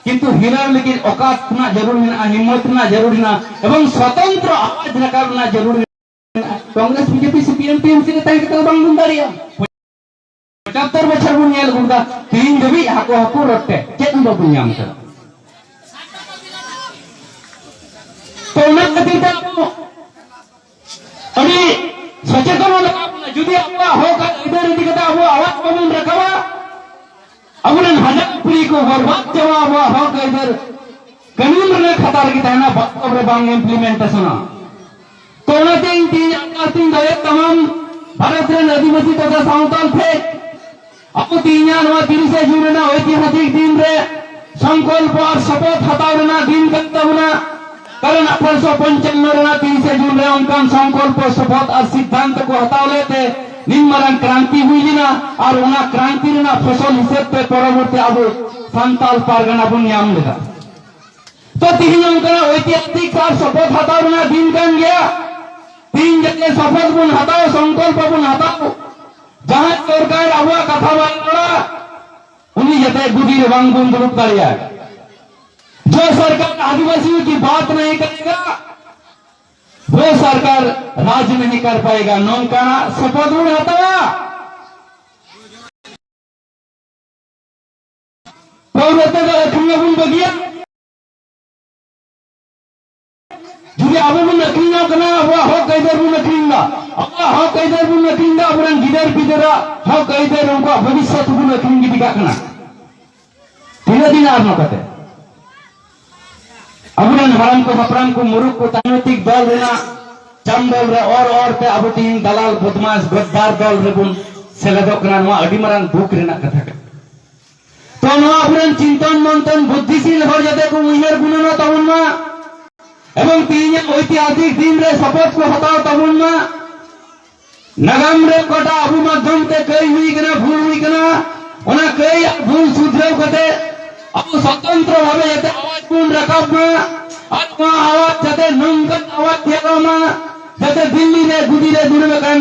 ᱠᱤᱱᱛᱩ ᱦᱤᱞᱟᱹᱣ ᱞᱟᱹᱜᱤᱫ ᱚᱠᱟᱛ ᱨᱮᱱᱟᱜ ᱡᱟᱹᱨᱩᱲ ᱢᱮᱱᱟᱜᱼᱟ, ᱦᱤᱢᱢᱚᱛ ᱨᱮᱱᱟᱜ ᱡᱟᱹᱨᱩᱲ ᱢᱮᱱᱟᱜᱼᱟ, ᱮᱵᱚᱝ ᱥᱚᱛᱚᱱᱛᱨᱚ ᱟᱣᱟᱡ ᱨᱟᱠᱟᱵ ᱨᱮᱱᱟᱜ ᱡᱟᱹᱨᱩᱲ ᱢᱮᱱᱟᱜᱼᱟ᱾ ᱠᱚᱝᱜᱨᱮᱥ, ᱵᱤᱡᱮᱯᱤ, ᱥᱤᱯᱤᱮᱢ, ᱴᱤᱮᱢᱥᱤ ᱨᱮ ᱛᱟᱦᱮᱸ ᱠᱟᱛᱮ ᱫᱚ ᱵᱟᱝᱵᱚᱱ ᱫᱟᱲᱮᱭᱟᱜᱼᱟ᱾ ᱯᱚᱸᱪᱟᱛᱛᱚᱨ ᱵᱚᱪᱷᱚᱨ ᱵᱚᱱ ᱧᱮᱞ ᱟᱹᱜᱩ ᱠᱮᱫᱟ, ᱛᱮᱦᱮᱧ ᱫᱷᱟᱹᱵᱤᱡ ᱦᱟᱹᱠᱩ ᱦᱟᱹᱠᱩ ᱨᱚᱴᱮ ᱪᱮᱫ ᱦᱚᱸ ᱵᱟᱵᱚᱱ ᱧᱟᱢ ᱠᱟᱫᱟ᱾ ᱛᱚ ᱚᱱᱟ ᱠᱷᱟᱹᱛᱤᱨ ᱛᱮ ᱟᱵᱚ ᱟᱹᱰᱤ ᱥᱚᱪᱮᱛᱚᱱ ᱞᱟᱜᱟᱣ ᱵᱚᱱᱟ᱾ ᱡᱩᱫᱤ ᱟᱵᱚᱣᱟᱜ ᱦᱚᱠ ᱟᱹᱭᱫᱟᱹᱨ ᱤᱫᱤ ᱠᱟᱛᱮ ᱟᱵᱚᱣᱟᱜ ᱟᱣᱟᱡ ᱵᱟᱵᱚᱱ ᱨᱟᱠᱟᱵᱟ, ᱟᱵᱚᱨᱮᱱ ᱦᱟᱡᱟᱨ ᱯᱤᱲᱦᱤ ᱠᱚ ᱵᱚᱨᱵᱟᱫ ᱪᱟᱵᱟ, ᱟᱵᱚᱣᱟᱜ ᱦᱚᱠ ᱟᱹᱭᱫᱟᱹᱨ ᱠᱟᱹᱱᱩᱱ ᱨᱮᱱᱟᱜ ᱠᱷᱟᱛᱟ ᱨᱮᱜᱮ ᱛᱟᱦᱮᱱᱟ, ᱵᱟᱥᱛᱚᱵ ᱨᱮ ᱵᱟᱝ ᱤᱢᱯᱞᱤᱢᱮᱱᱴᱮᱥᱚᱱᱟ᱾ ᱛᱚ ᱚᱱᱟᱛᱮ ᱤᱧ ᱛᱮᱦᱮᱧ ᱟᱨᱫᱟᱥ ᱤᱧ ᱫᱚᱦᱚᱭᱮᱫ ᱛᱟᱵᱚᱱ ᱵᱷᱟᱨᱚᱛ ᱨᱮᱱ ᱟᱹᱫᱤᱵᱟᱹᱥᱤ ᱛᱚᱛᱷᱟ ᱥᱟᱶᱛᱟᱞ ᱴᱷᱮᱡ, ᱟᱵᱚ ᱛᱮᱦᱮᱧᱟᱜ ᱱᱚᱣᱟ ᱛᱤᱨᱤᱥᱮ ᱡᱩᱱ ᱨᱮᱱᱟᱜ ᱳᱭᱛᱤᱦᱟᱥᱤᱠ ᱫᱤᱱ ᱨᱮ ᱥᱚᱝᱠᱚᱞᱯᱚ ᱟᱨ ᱥᱚᱯᱚᱛ ᱦᱟᱛᱟᱣ ᱨᱮᱱᱟᱜ ᱫᱤᱱ ᱠᱟᱱ ᱛᱟᱵᱚᱱᱟ᱾ ᱠᱟᱨᱚᱱ ᱟᱴᱷᱟᱨᱚᱥᱚ ᱯᱚᱧᱪᱟᱱᱱᱚ ᱨᱮᱱᱟᱜ ᱛᱤᱨᱤᱥᱮ ᱡᱩᱱ ᱨᱮ ᱚᱱᱠᱟᱱ ᱥᱚᱝᱠᱚᱞᱯᱚ, ᱥᱚᱯᱚᱛ ᱟᱨ ᱥᱤᱫᱽᱫᱷᱟᱱᱛᱚ ᱠᱚ ᱦᱟᱛᱟᱣ ᱞᱮᱫ ᱛᱮ ᱱᱤᱱ ᱢᱟᱨᱟᱝ ᱠᱨᱟᱱᱛᱤ ᱦᱩᱭ ᱞᱮᱱᱟ᱾ ᱟᱨ ᱚᱱᱟ ᱠᱨᱟᱱᱛᱤ ᱨᱮᱱᱟᱜ ᱯᱷᱚᱥᱚᱞ ᱦᱤᱥᱟᱹᱵ ᱛᱮ ᱯᱚᱨᱚᱵᱚᱨᱛᱤ ᱟᱵᱚ ᱥᱟᱱᱛᱟᱞ ᱯᱟᱨᱜᱟᱱᱟ ᱵᱚᱱ ᱧᱟᱢ ᱞᱮᱫᱟ᱾ ᱛᱚ ᱛᱤᱦᱤᱧ ᱚᱱᱠᱟᱱᱟᱜ ᱳᱭᱛᱤᱦᱟᱥᱤᱠ ᱟᱨ ᱥᱚᱯᱚᱛ ᱦᱟᱛᱟᱣ ᱨᱮᱱᱟᱜ ᱫᱤᱱ ᱠᱟᱱ ᱜᱮᱭᱟ᱾ ᱛᱤᱦᱤᱧ ᱡᱟᱛᱮ ᱥᱚᱯᱚᱛ ᱵᱚᱱ ᱦᱟᱛᱟᱣ, ᱥᱚᱝᱠᱚᱞᱯᱚ ᱵᱚᱱ ᱦᱟᱛᱟᱣ, ᱡᱟᱦᱟᱸᱭ ᱥᱚᱨᱠᱟᱨ ᱟᱵᱚᱣᱟᱜ ᱠᱟᱛᱷᱟ ᱵᱟᱭ ᱨᱚᱲᱟ, ᱩᱱᱤ ᱡᱟᱛᱮ ᱜᱩᱫᱤ ᱨᱮ ᱵᱟᱝ ᱵᱚᱱ ᱫᱩᱲᱩᱵ ᱫᱟᱲᱮᱭᱟᱜ᱾ जो सरकार आदिवासियों की बात नहीं करेगा, वो सरकार राज नहीं कर पाएगा, ᱱᱚᱝᱠᱟᱱᱟᱜ ᱥᱚᱯᱚᱛ ᱵᱚᱱ ᱦᱟᱛᱟᱣᱟ᱾ ᱯᱟᱹᱣᱨᱟᱹ ᱛᱮᱫᱚ ᱟᱹᱠᱷᱨᱤᱧ ᱦᱚᱸᱵᱚᱱ ᱵᱟᱹᱜᱤᱭᱟ᱾ ᱡᱩᱫᱤ ᱟᱵᱚ ᱵᱚᱱ ᱟᱹᱠᱷᱨᱤᱧᱚᱜ ᱠᱟᱱᱟ, ᱟᱵᱚᱣᱟᱜ ᱦᱚᱠ ᱟᱹᱭᱫᱟᱹᱨ ᱵᱚᱱ ᱟᱹᱠᱷᱨᱤᱧ ᱮᱫᱟ, ᱟᱵᱚᱣᱟᱜ ᱦᱚᱠ ᱟᱹᱭᱫᱟᱹᱨ ᱵᱚᱱ ᱟᱹᱠᱷᱨᱤᱧ ᱮᱫᱟ, ᱟᱵᱚᱨᱮᱱ ᱜᱤᱫᱟᱹᱨ ᱯᱤᱫᱟᱹᱨᱟᱜ ᱦᱚᱠ ᱟᱹᱭᱫᱟᱹᱨ, ᱩᱱᱠᱩᱣᱟᱜ ᱵᱷᱚᱵᱤᱥᱥᱚᱛ ᱵᱚᱱ ᱟᱹᱠᱷᱨᱤᱧ ᱜᱤᱰᱤ ᱠᱟᱜ ᱠᱟᱱᱟ᱾ ᱛᱤᱱᱟᱹᱜ ᱫᱤᱱ ᱟᱨ ᱱᱚᱝᱠᱟᱛᱮ? ᱟᱵᱚᱨᱮᱱ ᱦᱟᱲᱟᱢ ᱠᱚ, ᱦᱟᱯᱲᱟᱢ ᱠᱚ, ᱢᱩᱨᱩᱠ ᱠᱚ, ᱨᱟᱡᱽᱱᱳᱭᱛᱤᱠ ᱫᱚᱞ ᱨᱮᱱᱟᱜ ᱪᱟᱢᱵᱚᱞ ᱨᱮ ᱚᱨ ᱚᱨ ᱛᱮ ᱟᱵᱚ ᱛᱮᱦᱮᱧ ᱫᱟᱞᱟᱞ, ᱵᱚᱫᱢᱟᱥ, ᱜᱚᱫᱫᱟᱨ ᱫᱚᱞ ᱨᱮᱵᱚᱱ ᱥᱮᱞᱮᱫᱚᱜ ᱠᱟᱱᱟ᱾ ᱱᱚᱣᱟ ᱟᱹᱰᱤ ᱢᱟᱨᱟᱝ ᱫᱩᱠ ᱨᱮᱱᱟᱜ ᱠᱟᱛᱷᱟ ᱠᱟᱱᱟ᱾ ᱛᱚ ᱱᱚᱣᱟ ᱟᱵᱚᱨᱮᱱ ᱪᱤᱱᱛᱚᱱ ᱢᱚᱱᱛᱚᱱ ᱵᱩᱫᱽᱫᱷᱤᱥᱤᱞ ᱦᱚᱲ ᱡᱟᱛᱮ ᱠᱚ ᱩᱭᱦᱟᱹᱨ ᱜᱩᱱᱟᱹᱱᱚᱜ ᱛᱟᱵᱚᱱ ᱢᱟ, ᱮᱵᱚᱝ ᱛᱮᱦᱮᱧᱟᱜ ᱳᱭᱛᱤᱦᱟᱥᱤᱠ ᱫᱤᱱ ᱨᱮ ᱥᱚᱯᱚᱛ ᱠᱚ ᱦᱟᱛᱟᱣ ᱛᱟᱵᱚᱱ ᱢᱟ᱾ ᱱᱟᱜᱟᱢ ᱨᱮ ᱚᱠᱟᱴᱟᱜ ᱟᱵᱚ ᱢᱟᱫᱽᱫᱷᱚᱢ ᱛᱮ ᱠᱟᱹᱭ ᱦᱩᱭ ᱠᱟᱱᱟ, ᱵᱷᱩᱞ ᱦᱩᱭ ᱠᱟᱱᱟ, ᱚᱱᱟ ᱠᱟᱹᱭ ᱟᱨ ᱵᱷᱩᱞ ᱥᱩᱫᱷᱨᱟᱹᱣ ᱠᱟᱛᱮ ᱟᱵᱚ ᱥᱚᱛᱚᱱᱛᱨᱚ ᱵᱷᱟᱵᱮ ᱡᱟᱛᱮ ᱟᱣᱟᱡ ᱵᱚᱱ ᱨᱟᱠᱟᱵ ᱢᱟ᱾ ᱟᱨ ᱱᱚᱣᱟ ᱟᱣᱟᱡ ᱡᱟᱛᱮ ᱱᱚᱝᱠᱟᱱ ᱟᱣᱟᱡ ᱛᱮᱭᱟᱨᱚᱜ ᱢᱟ, ᱡᱟᱛᱮ ᱫᱤᱞᱞᱤ ᱨᱮ ᱜᱩᱫᱤ ᱨᱮ ᱫᱩᱲᱩᱵ ᱟᱠᱟᱱ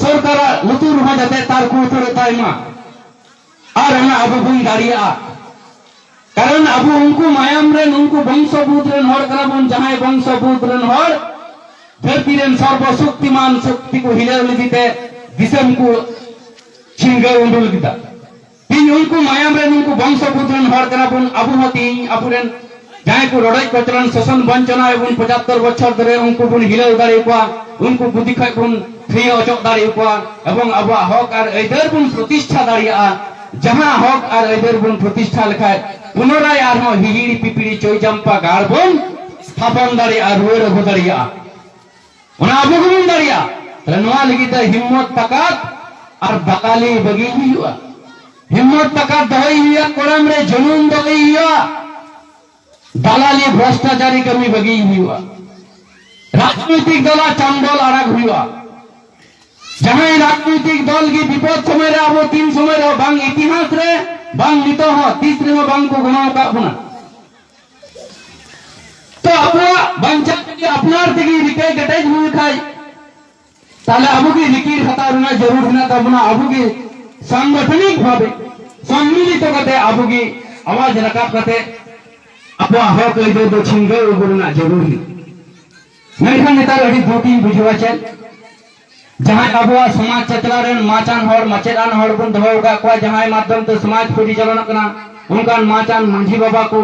ᱥᱚᱨᱠᱟᱨᱟᱜ ᱞᱩᱛᱩᱨ ᱦᱚᱸ ᱡᱟᱛᱮ ᱛᱟᱨᱠᱳ ᱩᱛᱟᱹᱨᱚᱜ ᱛᱟᱭ ᱢᱟ᱾ ᱟᱨ ᱚᱱᱟ ᱟᱵᱚ ᱵᱚᱱ ᱫᱟᱲᱮᱭᱟᱜᱼᱟ᱾ ᱠᱟᱨᱚᱱ ᱟᱵᱚ ᱩᱱᱠᱩ ᱢᱟᱭᱟᱢ ᱨᱮᱱ, ᱩᱱᱠᱩ ᱵᱚᱝᱥᱚ ᱵᱩᱫ ᱨᱮᱱ ᱦᱚᱲ ᱠᱟᱱᱟ ᱵᱚᱱ, ᱡᱟᱦᱟᱸᱭ ᱵᱚᱝᱥᱚ ᱵᱩᱫ ᱨᱮᱱ ᱦᱚᱲ ᱫᱷᱟᱹᱨᱛᱤ ᱨᱮᱱ ᱥᱚᱨᱵᱚ ᱥᱚᱠᱛᱤᱢᱟᱱ ᱥᱚᱠᱛᱤ ᱠᱚ ᱦᱤᱞᱟᱹᱣ ᱞᱟᱹᱜᱤᱫ ᱛᱮ ᱫᱤᱥᱚᱢ ᱠᱚ ᱪᱷᱤᱱᱜᱟᱹᱣ ᱩᱰᱩᱠ ᱞᱟᱹᱜᱤᱫ᱾ ᱛᱤᱦᱤᱧ ᱩᱱᱠᱩ ᱢᱟᱭᱟᱢ ᱨᱮᱱ, ᱩᱱᱠᱩ ᱵᱚᱝᱥᱚ ᱵᱩᱫ ᱨᱮᱱ ᱦᱚᱲ ᱠᱟᱱᱟ ᱵᱚᱱ᱾ ᱟᱵᱚ ᱦᱚᱸ ᱛᱤᱦᱤᱧ ᱟᱵᱚᱨᱮᱱ ᱡᱟᱦᱟᱸᱭ ᱠᱚ ᱨᱚᱰᱚᱡ ᱠᱚᱪᱞᱚᱱ, ᱥᱳᱥᱚᱱ ᱵᱚᱧᱪᱚᱱᱟ ᱨᱮᱵᱚᱱ ᱯᱚᱸᱪᱟᱛᱛᱚᱨ ᱵᱚᱪᱷᱚᱨ ᱫᱷᱚᱨᱮ ᱩᱱᱠᱩ ᱵᱚᱱ ᱦᱤᱞᱟᱹᱣ ᱫᱟᱲᱮ ᱟᱠᱚᱣᱟ, ᱩᱱᱠᱩ ᱜᱩᱫᱤ ᱠᱷᱚᱡ ᱵᱚᱱ ᱯᱷᱤᱨᱭᱟᱹ ᱚᱪᱚᱜ ᱫᱟᱲᱮ ᱟᱠᱚᱣᱟ ᱮᱵᱚᱝ ᱟᱵᱚᱣᱟᱜ ᱦᱚᱠ ᱟᱨ ᱟᱹᱭᱫᱟᱹᱨ ᱵᱚᱱ ᱯᱨᱚᱛᱤᱥᱴᱷᱟ ᱫᱟᱲᱮᱭᱟᱜᱼᱟ᱾ ᱡᱟᱦᱟᱸ ᱦᱚᱠ ᱟᱨ ᱟᱹᱭᱫᱟᱹᱨ ᱵᱚᱱ ᱯᱨᱚᱛᱤᱥᱴᱷᱟ ᱞᱮᱠᱷᱟᱡ ᱯᱩᱱᱚᱨᱟᱭ ᱟᱨᱦᱚᱸ ᱦᱤᱦᱤᱲᱤ ᱯᱤᱯᱤᱲᱤ ᱪᱳᱭ ᱪᱟᱢᱯᱟ ᱜᱟᱲ ᱵᱚᱱ ᱛᱷᱟᱯᱚᱱ ᱫᱟᱲᱮᱭᱟᱜᱼᱟ, ᱨᱩᱣᱟᱹᱲ ᱟᱹᱜᱩ ᱫᱟᱲᱮᱭᱟᱜᱼᱟ᱾ ᱚᱱᱟ ᱟᱵᱚ ᱜᱮᱵᱚᱱ ᱫᱟᱲᱮᱭᱟᱜᱼᱟ᱾ ᱛᱟᱦᱞᱮ ᱱᱚᱣᱟ ᱞᱟᱹᱜᱤᱫ ᱫᱚ ᱦᱤᱢᱢᱚᱛ ᱛᱟᱠᱟᱛ ᱟᱨ ᱫᱟᱞᱟᱞᱤ ᱵᱟᱹᱜᱤ ᱦᱩᱭᱩᱜᱼᱟ᱾ ᱦᱤᱢᱢᱚᱛ ᱛᱟᱠᱟᱛ ᱫᱚᱦᱚᱭ ᱦᱩᱭᱩᱜᱼᱟ, ᱠᱚᱲᱟᱢ ᱨᱮ ᱡᱩᱱᱩᱱ ᱫᱚᱦᱚᱭ ᱦᱩᱭᱩᱜᱼᱟ᱾ ᱫᱟᱞᱟᱞᱤ ᱵᱷᱨᱚᱥᱴᱟᱪᱟᱨᱤ ᱠᱟᱹᱢᱤ ᱵᱟᱹᱜᱤ ᱦᱩᱭᱩᱜᱼᱟ᱾ ᱨᱟᱡᱽᱱᱳᱭᱛᱤᱠ ᱫᱚᱞᱟᱜ ᱪᱟᱢᱵᱚᱞ ᱟᱲᱟᱜ ᱦᱩᱭᱩᱜᱼᱟ᱾ ᱡᱟᱦᱟᱸᱭ ᱨᱟᱡᱽᱱᱳᱭᱛᱤᱠ ᱫᱚᱞ ᱜᱮ ᱵᱤᱯᱚᱫ ᱥᱚᱢᱚᱭ ᱨᱮ ᱟᱵᱚ ᱛᱤᱱ ᱥᱚᱢᱚᱭ ᱨᱮᱦᱚᱸ ᱵᱟᱝ ᱤᱛᱤᱦᱟᱥ ᱨᱮ, ᱵᱟᱝ ᱱᱤᱛᱚᱜ ᱦᱚᱸ ᱛᱤᱥ ᱨᱮᱦᱚᱸ ᱵᱟᱝ ᱠᱚ ᱜᱚᱲᱚ ᱟᱠᱟᱫ ᱵᱚᱱᱟ᱾ ᱛᱚ ᱟᱵᱚᱣᱟᱜ ᱵᱟᱧᱪᱟᱣ ᱞᱟᱹᱜᱤᱫ ᱟᱯᱱᱟᱨ ᱛᱮᱜᱮ ᱨᱤᱠᱟᱹ ᱠᱮᱴᱮᱡ ᱦᱩᱭ ᱠᱷᱟᱡ, ᱛᱟᱦᱞᱮ ᱟᱵᱚ ᱜᱮ ᱨᱤᱠᱤᱲ ᱦᱟᱛᱟᱣ ᱨᱮᱱᱟᱜ ᱡᱟᱹᱨᱩᱲ ᱢᱮᱱᱟᱜ ᱛᱟᱵᱚᱱᱟ᱾ ᱟᱵᱚ ᱜᱮ ᱥᱟᱝᱜᱚᱴᱷᱚᱱᱤᱠ ᱵᱷᱟᱵᱮ ᱥᱚᱢᱢᱤᱞᱤᱛᱚ ᱠᱟᱛᱮ ᱟᱵᱚ ᱜᱮ ᱟᱣᱟᱡ ᱨᱟᱠᱟᱵ ᱠᱟᱛᱮ ᱟᱵᱚᱣᱟᱜ ᱦᱚᱠ ᱟᱹᱭᱫᱟᱹᱨ ᱫᱚ ᱪᱷᱤᱱᱜᱟᱹᱣ ᱟᱹᱜᱩ ᱨᱮᱱᱟᱜ ᱡᱟᱹᱨᱩᱲ ᱢᱮᱱᱟᱜᱼᱟ᱾ ᱢᱮᱱᱠᱷᱟᱱ ᱱᱮᱛᱟᱨ ᱟᱹᱰᱤ ᱫᱩᱠ ᱤᱧ ᱵᱩᱡᱷᱟᱹᱣᱟ᱾ ᱪᱮᱫ ᱡᱟᱦᱟᱸᱭ ᱟᱵᱚᱣᱟᱜ ᱥᱚᱢᱟᱡᱽ ᱪᱟᱪᱞᱟᱣ ᱨᱮᱱ ᱢᱟᱪᱟᱱ ᱦᱚᱲ, ᱢᱟᱪᱮᱫ ᱟᱱ ᱦᱚᱲ ᱵᱚᱱ ᱫᱚᱦᱚ ᱟᱠᱟᱫ ᱠᱚᱣᱟ, ᱡᱟᱦᱟᱸᱭ ᱢᱟᱫᱽᱫᱷᱚᱢ ᱛᱮ ᱥᱚᱢᱟᱡᱽ ᱯᱚᱨᱤᱪᱟᱞᱚᱱᱚᱜ ᱠᱟᱱᱟ, ᱚᱱᱠᱟᱱ ᱢᱟᱪᱟᱱ ᱢᱟᱹᱡᱷᱤ ᱵᱟᱵᱟ ᱠᱚ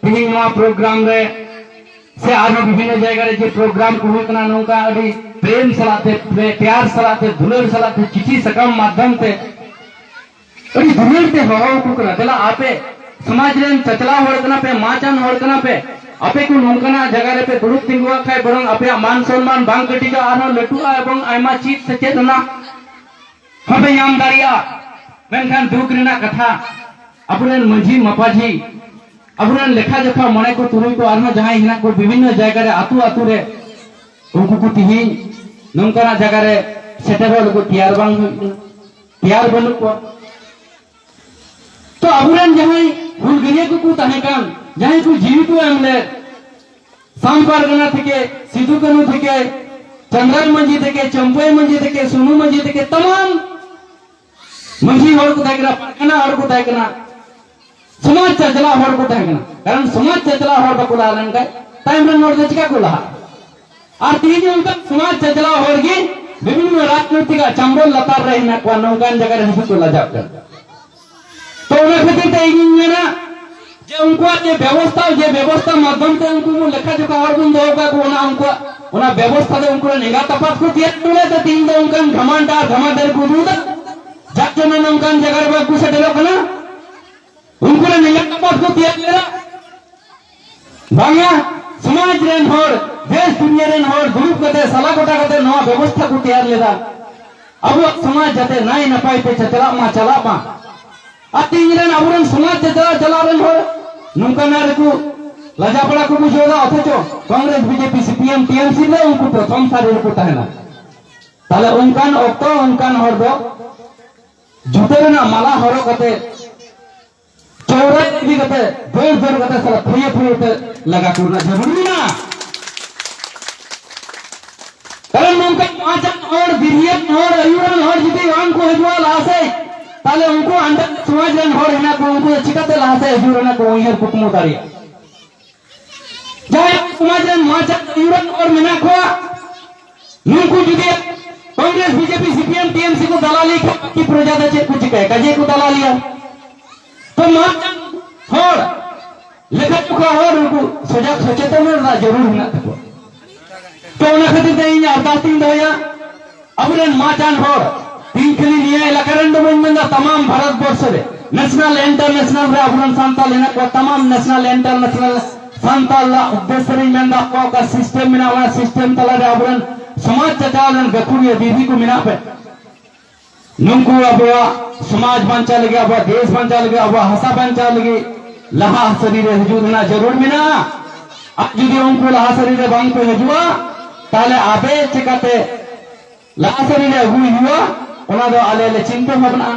ᱛᱮᱦᱮᱧ ᱱᱚᱣᱟ ᱯᱨᱳᱜᱨᱟᱢ ᱨᱮ ᱥᱮ ᱟᱨᱦᱚᱸ ᱵᱤᱵᱷᱤᱱᱱᱚ ᱡᱟᱭᱜᱟ ᱨᱮ ᱡᱮ ᱯᱨᱳᱜᱨᱟᱢ ᱠᱚ ᱦᱩᱭᱩᱜ ᱠᱟᱱᱟ, ᱱᱚᱝᱠᱟ ᱟᱹᱰᱤ ᱯᱨᱮᱢ ᱥᱟᱞᱟᱜ ᱛᱮ, ᱯᱨᱮ-, ᱯᱮᱭᱟᱨ ᱥᱟᱞᱟᱜ ᱛᱮ, ᱫᱩᱞᱟᱹᱲ ᱥᱟᱞᱟᱜ ᱛᱮ, ᱪᱤᱴᱷᱤ ᱥᱟᱠᱟᱢ ᱢᱟᱫᱽᱫᱷᱚᱢ ᱛᱮ ᱟᱹᱰᱤ ᱫᱩᱞᱟᱹᱲ ᱛᱮ ᱦᱚᱦᱚ ᱟᱠᱚ ᱠᱟᱱᱟ, ᱫᱮᱞᱟ ᱟᱯᱮ ᱥᱚᱢᱟᱡᱽ ᱨᱮᱱ ᱪᱟᱪᱞᱟᱣ ᱦᱚᱲ ᱠᱟᱱᱟ ᱯᱮ, ᱢᱟᱪᱟᱱ ᱦᱚᱲ ᱠᱟᱱᱟ ᱯᱮ, ᱟᱯᱮ ᱠᱚ ᱱᱚᱝᱠᱟᱱᱟᱜ ᱡᱟᱭᱜᱟ ᱨᱮᱯᱮ ᱫᱩᱲᱩᱵ ᱛᱤᱸᱜᱩᱣᱟᱜ ᱠᱷᱟᱡ ᱵᱚᱨᱚᱝ ᱟᱯᱮᱭᱟᱜ ᱢᱟᱱ ᱥᱚᱱᱢᱟᱱ ᱵᱟᱝ ᱠᱟᱹᱴᱤᱡᱚᱜᱼᱟ, ᱟᱨᱦᱚᱸ ᱞᱟᱹᱴᱩᱜᱼᱟ ᱮᱵᱚᱝ ᱟᱭᱢᱟ ᱪᱮᱫ ᱥᱮᱪᱮᱫ ᱨᱮᱱᱟᱜ ᱦᱚᱸᱯᱮ ᱧᱟᱢ ᱫᱟᱲᱮᱭᱟᱜᱼᱟ᱾ ᱢᱮᱱᱠᱷᱟᱱ ᱫᱩᱠ ᱨᱮᱱᱟᱜ ᱠᱟᱛᱷᱟ, ᱟᱵᱚᱨᱮᱱ ᱢᱟᱹᱡᱷᱤ ᱢᱟᱯᱟᱡᱷᱤ, ᱟᱵᱚᱨᱮᱱ ᱞᱮᱠᱷᱟ ᱡᱚᱠᱷᱟ ᱢᱚᱬᱮ ᱠᱚ ᱛᱩᱨᱩᱭ ᱠᱚ ᱟᱨᱦᱚᱸ ᱡᱟᱦᱟᱸᱭ ᱦᱮᱱᱟᱜ ᱠᱚ ᱵᱤᱵᱷᱤᱱᱱᱚ ᱡᱟᱭᱜᱟ ᱨᱮ, ᱟᱹᱛᱩ ᱟᱹᱛᱩ ᱨᱮ, ᱩᱱᱠᱩ ᱠᱚ ᱛᱤᱦᱤᱧ ᱱᱚᱝᱠᱟᱱᱟᱜ ᱡᱟᱭᱜᱟ ᱨᱮ ᱥᱮᱴᱮᱨᱚᱜ ᱞᱟᱹᱜᱤᱫ ᱛᱮᱭᱟᱨ ᱵᱟᱝ ᱦᱩᱭᱩᱜ ᱠᱟᱱᱟ, ᱛᱮᱭᱟᱨ ᱵᱟᱹᱱᱩᱜ ᱠᱚᱣᱟ᱾ ᱛᱚ ᱟᱵᱚᱨᱮᱱ ᱡᱟᱦᱟᱸᱭ ᱦᱩᱞᱜᱟᱹᱨᱤᱭᱟᱹ ᱠᱚᱠᱚ ᱛᱟᱦᱮᱸ ᱠᱟᱱ, ᱡᱟᱦᱟᱸᱭ ᱠᱚ ᱡᱤᱣᱤ ᱠᱚ ᱮᱢ ᱞᱮᱫ, ᱥᱟᱢ ᱯᱟᱨᱜᱟᱱᱟ ᱛᱷᱮᱠᱮ, ᱥᱤᱫᱩ ᱠᱟᱹᱱᱦᱩ ᱛᱷᱮᱠᱮ, ᱪᱟᱸᱫᱽᱨᱟᱭ ᱢᱟᱹᱡᱷᱤ ᱛᱷᱮᱠᱮ, ᱪᱟᱹᱢᱯᱟᱹᱭ ᱢᱟᱹᱡᱷᱤ ᱛᱷᱮᱠᱮ, ᱥᱩᱱᱩ ᱢᱟᱹᱡᱷᱤ ᱛᱷᱮᱠᱮ, ᱛᱟᱢᱟᱢ ᱢᱟᱹᱡᱷᱤ ᱦᱚᱲ ᱠᱚ ᱛᱟᱦᱮᱸ ᱠᱟᱱᱟ, ᱯᱟᱨᱜᱟᱱᱟ ᱦᱚᱲ ᱠᱚ ᱛᱟᱦᱮᱸ ᱠᱟᱱᱟ, ᱥᱚᱢᱟᱡᱽ ᱪᱟᱪᱞᱟᱣ ᱦᱚᱲ ᱠᱚ ᱛᱟᱦᱮᱸ ᱠᱟᱱᱟ᱾ ᱠᱟᱨᱚᱱ ᱥᱚᱢᱟᱡᱽ ᱪᱟᱪᱞᱟᱣ ᱦᱚᱲ ᱵᱟᱠᱚ ᱞᱟᱦᱟ ᱞᱮᱱᱠᱷᱟᱱ ᱛᱟᱭᱚᱢ ᱨᱮᱱ ᱦᱚᱲ ᱫᱚ ᱪᱤᱠᱟ ᱠᱚ ᱞᱟᱦᱟᱜᱼᱟ? ᱟᱨ ᱛᱮᱦᱮᱧ ᱚᱱᱠᱟ ᱥᱚᱢᱟᱡᱽ ᱪᱟᱪᱞᱟᱣ ᱦᱚᱲ ᱜᱮ ᱵᱤᱵᱷᱤᱱᱱᱚ ᱨᱟᱡᱽᱱᱳᱭᱛᱤᱠ ᱟᱜ ᱪᱟᱢᱵᱚᱞ ᱞᱟᱛᱟᱨ ᱨᱮ ᱦᱮᱱᱟᱜ ᱠᱚᱣᱟ, ᱱᱚᱝᱠᱟᱱ ᱡᱟᱭᱜᱟ ᱨᱮ ᱦᱤᱡᱩᱜ ᱠᱚ ᱞᱟᱡᱟᱜ ᱠᱟᱱᱟ᱾ ᱛᱚ ᱚᱱᱟ ᱠᱷᱟᱹᱛᱤᱨ ᱛᱮ ᱤᱧᱤᱧ ᱢᱮᱱᱟ ᱡᱮ ᱩᱱᱠᱩᱣᱟᱜ ᱡᱮ ᱵᱮᱵᱚᱥᱛᱷᱟ, ᱡᱮ ᱵᱮᱵᱚᱥᱛᱷᱟ ᱢᱟᱫᱽᱫᱷᱚᱢ ᱛᱮ ᱩᱱᱠᱩ ᱵᱚᱱ ᱞᱮᱠᱷᱟ ᱡᱚᱠᱷᱟ ᱦᱚᱲ ᱵᱚᱱ ᱫᱚᱦᱚ ᱠᱟᱜ ᱠᱚ, ᱚᱱᱟ ᱩᱱᱠᱩᱣᱟᱜ ᱚᱱᱟ ᱵᱮᱵᱚᱥᱛᱷᱟ ᱫᱚ ᱩᱱᱠᱩ ᱨᱮᱱ ᱮᱸᱜᱟᱛ ᱟᱯᱟᱛ ᱠᱚ ᱛᱮᱭᱟᱨ ᱦᱚᱴᱚ ᱞᱮᱫ ᱛᱮ ᱛᱮᱦᱮᱧ ᱫᱚ ᱚᱱᱠᱟᱱ ᱰᱷᱟᱢᱟᱱᱰᱟ ᱟᱨ ᱰᱷᱟᱢᱟᱰᱟᱹᱨ ᱠᱚ ᱩᱫᱩᱜ ᱮᱫᱟ, ᱡᱟᱨ ᱡᱚᱱᱱᱚ ᱱᱚᱝᱠᱟᱱ ᱡᱟᱭᱜᱟ ᱨᱮ ᱵᱟᱠᱚ ᱥᱮᱴᱮᱨᱚᱜ ᱠᱟᱱᱟ᱾ ᱩᱱᱠᱩ ᱨᱮᱱ ᱮᱸᱜᱟᱛ ᱟᱯᱟᱛ ᱠᱚ ᱛᱮᱭᱟᱨ ᱞᱮᱫᱟ, ᱵᱟᱝᱟ, ᱥᱚᱢᱟᱡᱽ ᱨᱮᱱ ᱦᱚᱲ, ᱫᱮᱥ ᱫᱩᱱᱤᱭᱟᱹ ᱨᱮᱱ ᱦᱚᱲ ᱫᱩᱲᱩᱵ ᱠᱟᱛᱮ, ᱥᱟᱞᱟ ᱜᱚᱴᱟ ᱠᱟᱛᱮ ᱱᱚᱣᱟ ᱵᱮᱵᱚᱥᱛᱷᱟ ᱠᱚ ᱛᱮᱭᱟᱨ ᱞᱮᱫᱟ᱾ ᱟᱵᱚᱣᱟᱜ ᱥᱚᱢᱟᱡᱽ ᱡᱟᱛᱮ ᱱᱟᱭ ᱱᱟᱯᱟᱭ ᱛᱮ ᱪᱟᱪᱞᱟᱜ ᱢᱟ, ᱪᱟᱞᱟᱜ ᱢᱟ᱾ ᱟᱨ ᱛᱮᱦᱮᱧ ᱨᱮᱱ ᱟᱵᱚᱨᱮᱱ ᱥᱚᱢᱟᱡᱽ ᱪᱟᱪᱞᱟᱣ ᱪᱟᱞᱟᱣ ᱨᱮᱱ ᱦᱚᱲ ᱱᱚᱝᱠᱟᱱᱟᱜ ᱨᱮᱠᱚ ᱞᱟᱡᱟ ᱯᱟᱲᱟ ᱠᱚ ᱵᱩᱡᱷᱟᱹᱣ ᱮᱫᱟ, ᱚᱛᱷᱚᱪᱚ ᱠᱚᱝᱜᱨᱮᱥ, ᱵᱤᱡᱮᱯᱤ, ᱥᱤᱯᱤᱮᱢ, ᱴᱤᱮᱢᱥᱤ ᱨᱮ ᱩᱱᱠᱩ ᱯᱨᱚᱛᱷᱚᱢ ᱥᱟᱹᱨᱤ ᱨᱮᱠᱚ ᱛᱟᱦᱮᱱᱟ᱾ ᱛᱟᱦᱞᱮ ᱚᱱᱠᱟᱱ ᱚᱠᱛᱚ ᱚᱱᱠᱟᱱ ᱦᱚᱲ ᱫᱚ ᱡᱩᱛᱟᱹ ᱨᱮᱱᱟᱜ ᱢᱟᱞᱟ ᱦᱚᱨᱚᱜ ᱠᱟᱛᱮ ᱪᱚᱣᱨᱟ ᱤᱫᱤ ᱠᱟᱛᱮ ᱫᱟᱹᱲ ᱫᱟᱹᱲ ᱠᱟᱛᱮ ᱥᱟᱞᱟ ᱛᱷᱟᱹᱭᱟᱹ ᱛᱷᱟᱹᱭᱟᱹ ᱛᱮ ᱞᱟᱜᱟ ᱠᱚ ᱨᱮᱱᱟᱜ ᱡᱟᱹᱨᱩᱲ ᱢᱮᱱᱟᱜᱼᱟ᱾ ᱠᱟᱨᱚᱱ ᱱᱚᱝᱠᱟ ᱢᱟᱪᱟᱱ ᱦᱚᱲ, ᱵᱤᱨᱤᱭᱟᱹᱛ ᱦᱚᱲ, ᱟᱹᱭᱩᱨᱟᱱ ᱦᱚᱲ ᱡᱩᱫᱤ ᱵᱟᱝ ᱠᱚ ᱦᱤᱡᱩᱜᱼᱟ ᱞᱟᱦᱟ ᱥᱮᱫ, ᱛᱟᱦᱞᱮ ᱩᱱᱠᱩ under ᱥᱚᱢᱟᱡᱽ ᱨᱮᱱ ᱦᱚᱲ ᱦᱮᱱᱟᱜ ᱠᱚ, ᱩᱱᱠᱩ ᱫᱚ ᱪᱤᱠᱟᱛᱮ ᱞᱟᱦᱟ ᱥᱮᱫ ᱦᱤᱡᱩᱜ ᱨᱮᱱᱟᱜ ᱠᱚ ᱩᱭᱦᱟᱹᱨ ᱠᱩᱠᱢᱩ ᱫᱟᱲᱮᱭᱟᱜᱼᱟ? ᱡᱟᱦᱟᱸᱭ ᱥᱚᱢᱟᱡᱽ ᱨᱮᱱ ᱢᱟᱪᱮᱫ ᱟᱹᱭᱩᱨᱟᱱ ᱦᱚᱲ ᱢᱮᱱᱟᱜ ᱠᱚᱣᱟ, ᱱᱩᱠᱩ ᱡᱩᱫᱤ ᱠᱚᱝᱜᱨᱮᱥ, ᱵᱤᱡᱮᱯᱤ, ᱥᱤᱯᱤᱮᱢ, ᱴᱤᱮᱢᱥᱤ ᱠᱚ ᱫᱟᱞᱟᱞᱤ ᱠᱷᱟᱱ, ᱵᱟᱹᱠᱤ ᱯᱨᱚᱡᱟ ᱫᱚ ᱪᱮᱫ ᱠᱚ ᱪᱤᱠᱟᱹᱭᱟ? ᱠᱟᱡᱮ ᱠᱚ ᱫᱟᱞᱟᱞᱤᱭᱟ᱾ ᱛᱚ ᱢᱟᱪᱮᱫ ᱦᱚᱲ, ᱞᱮᱠᱷᱟ ᱡᱚᱠᱷᱟ ᱦᱚᱲ, ᱩᱱᱠᱩ ᱥᱚᱡᱟᱜ ᱥᱚᱪᱮᱛᱚᱱ ᱨᱮᱱᱟᱜ ᱡᱟᱹᱨᱩᱲ ᱢᱮᱱᱟᱜ ᱛᱟᱠᱚᱣᱟ᱾ ᱛᱚ ᱚᱱᱟ ᱠᱷᱟᱹᱛᱤᱨ ᱛᱮ ᱤᱧ ᱟᱨᱫᱟᱥ ᱤᱧ ᱫᱚᱦᱚᱭᱟ, ᱟᱵᱚᱨᱮᱱ ᱢᱟᱪᱟᱱ ᱦᱚᱲ, ᱛᱤᱦᱤᱧ ᱠᱷᱟᱹᱞᱤ ᱱᱤᱭᱟᱹ ᱮᱞᱟᱠᱟ ᱨᱮᱱ ᱫᱚ ᱵᱟᱹᱧ ᱢᱮᱱᱫᱟ, ᱛᱟᱢᱟᱢ ᱵᱷᱟᱨᱚᱛ ᱵᱚᱨᱥᱚ ᱨᱮ, ᱱᱮᱥᱱᱟᱞ ᱤᱱᱴᱟᱨᱱᱮᱥᱱᱟᱞ ᱨᱮ ᱟᱵᱚᱨᱮᱱ ᱥᱟᱱᱛᱟᱞ ᱦᱮᱱᱟᱜ ᱠᱚᱣᱟ, ᱛᱟᱢᱟᱢ ᱱᱮᱥᱱᱟᱞ ᱤᱱᱴᱟᱨᱱᱮᱥᱱᱟᱞ ᱥᱟᱱᱛᱟᱞ ᱩᱫᱽᱫᱮᱥᱥᱚ ᱨᱤᱧ ᱢᱮᱱᱫᱟ, ᱚᱠᱟ ᱚᱠᱟ ᱥᱤᱥᱴᱮᱢ ᱢᱮᱱᱟᱜᱼᱟ, ᱚᱱᱟ ᱥᱤᱥᱴᱮᱢ ᱛᱟᱞᱟᱨᱮ ᱟᱵᱚᱨᱮᱱ ᱥᱚᱢᱟᱡᱽ ᱪᱟᱪᱟᱞᱟᱣ ᱨᱮᱱ ᱜᱟᱹᱠᱷᱩᱲᱤᱭᱟᱹ ᱫᱤᱫᱤ ᱠᱚ ᱢᱮᱱᱟᱜ ᱯᱮ, ᱱᱩᱠᱩ ᱟᱵᱚᱣᱟᱜ ᱥᱚᱢᱟᱡᱽ ᱵᱟᱧᱪᱟᱣ ᱞᱟᱹᱜᱤᱫ, ᱟᱵᱚᱣᱟᱜ ᱫᱮᱥ ᱵᱟᱧᱪᱟᱣ ᱞᱟᱹᱜᱤᱫ, ᱟᱵᱚᱣᱟᱜ ᱦᱟᱥᱟ ᱵᱟᱧᱪᱟᱣ ᱞᱟᱹᱜᱤᱫ ᱞᱟᱦᱟ ᱥᱟᱹᱨᱤ ᱨᱮ ᱦᱤᱡᱩᱜ ᱨᱮᱱᱟᱜ ᱡᱟᱹᱨᱩᱲ ᱢᱮᱱᱟᱜᱼᱟ᱾ ᱟᱨ ᱡᱩᱫᱤ ᱩᱱᱠᱩ ᱞᱟᱦᱟ ᱥᱟᱹᱨᱤ ᱨᱮ ᱵᱟᱝ ᱠᱚ ᱦᱤᱡᱩᱜᱼᱟ, ᱛᱟᱦᱞᱮ ᱟᱵᱮ ᱪᱤᱠᱟᱛᱮ ᱞᱟᱦᱟ ᱥᱟᱹᱨᱤ ᱨᱮ ᱟᱹᱜᱩᱭ ᱦᱩᱭᱩᱜᱼᱟ, ᱚᱱᱟ ᱫᱚ ᱟᱞᱮ ᱞᱮ ᱪᱤᱱᱛᱟᱹ ᱵᱷᱟᱵᱽᱱᱟᱜᱼᱟ᱾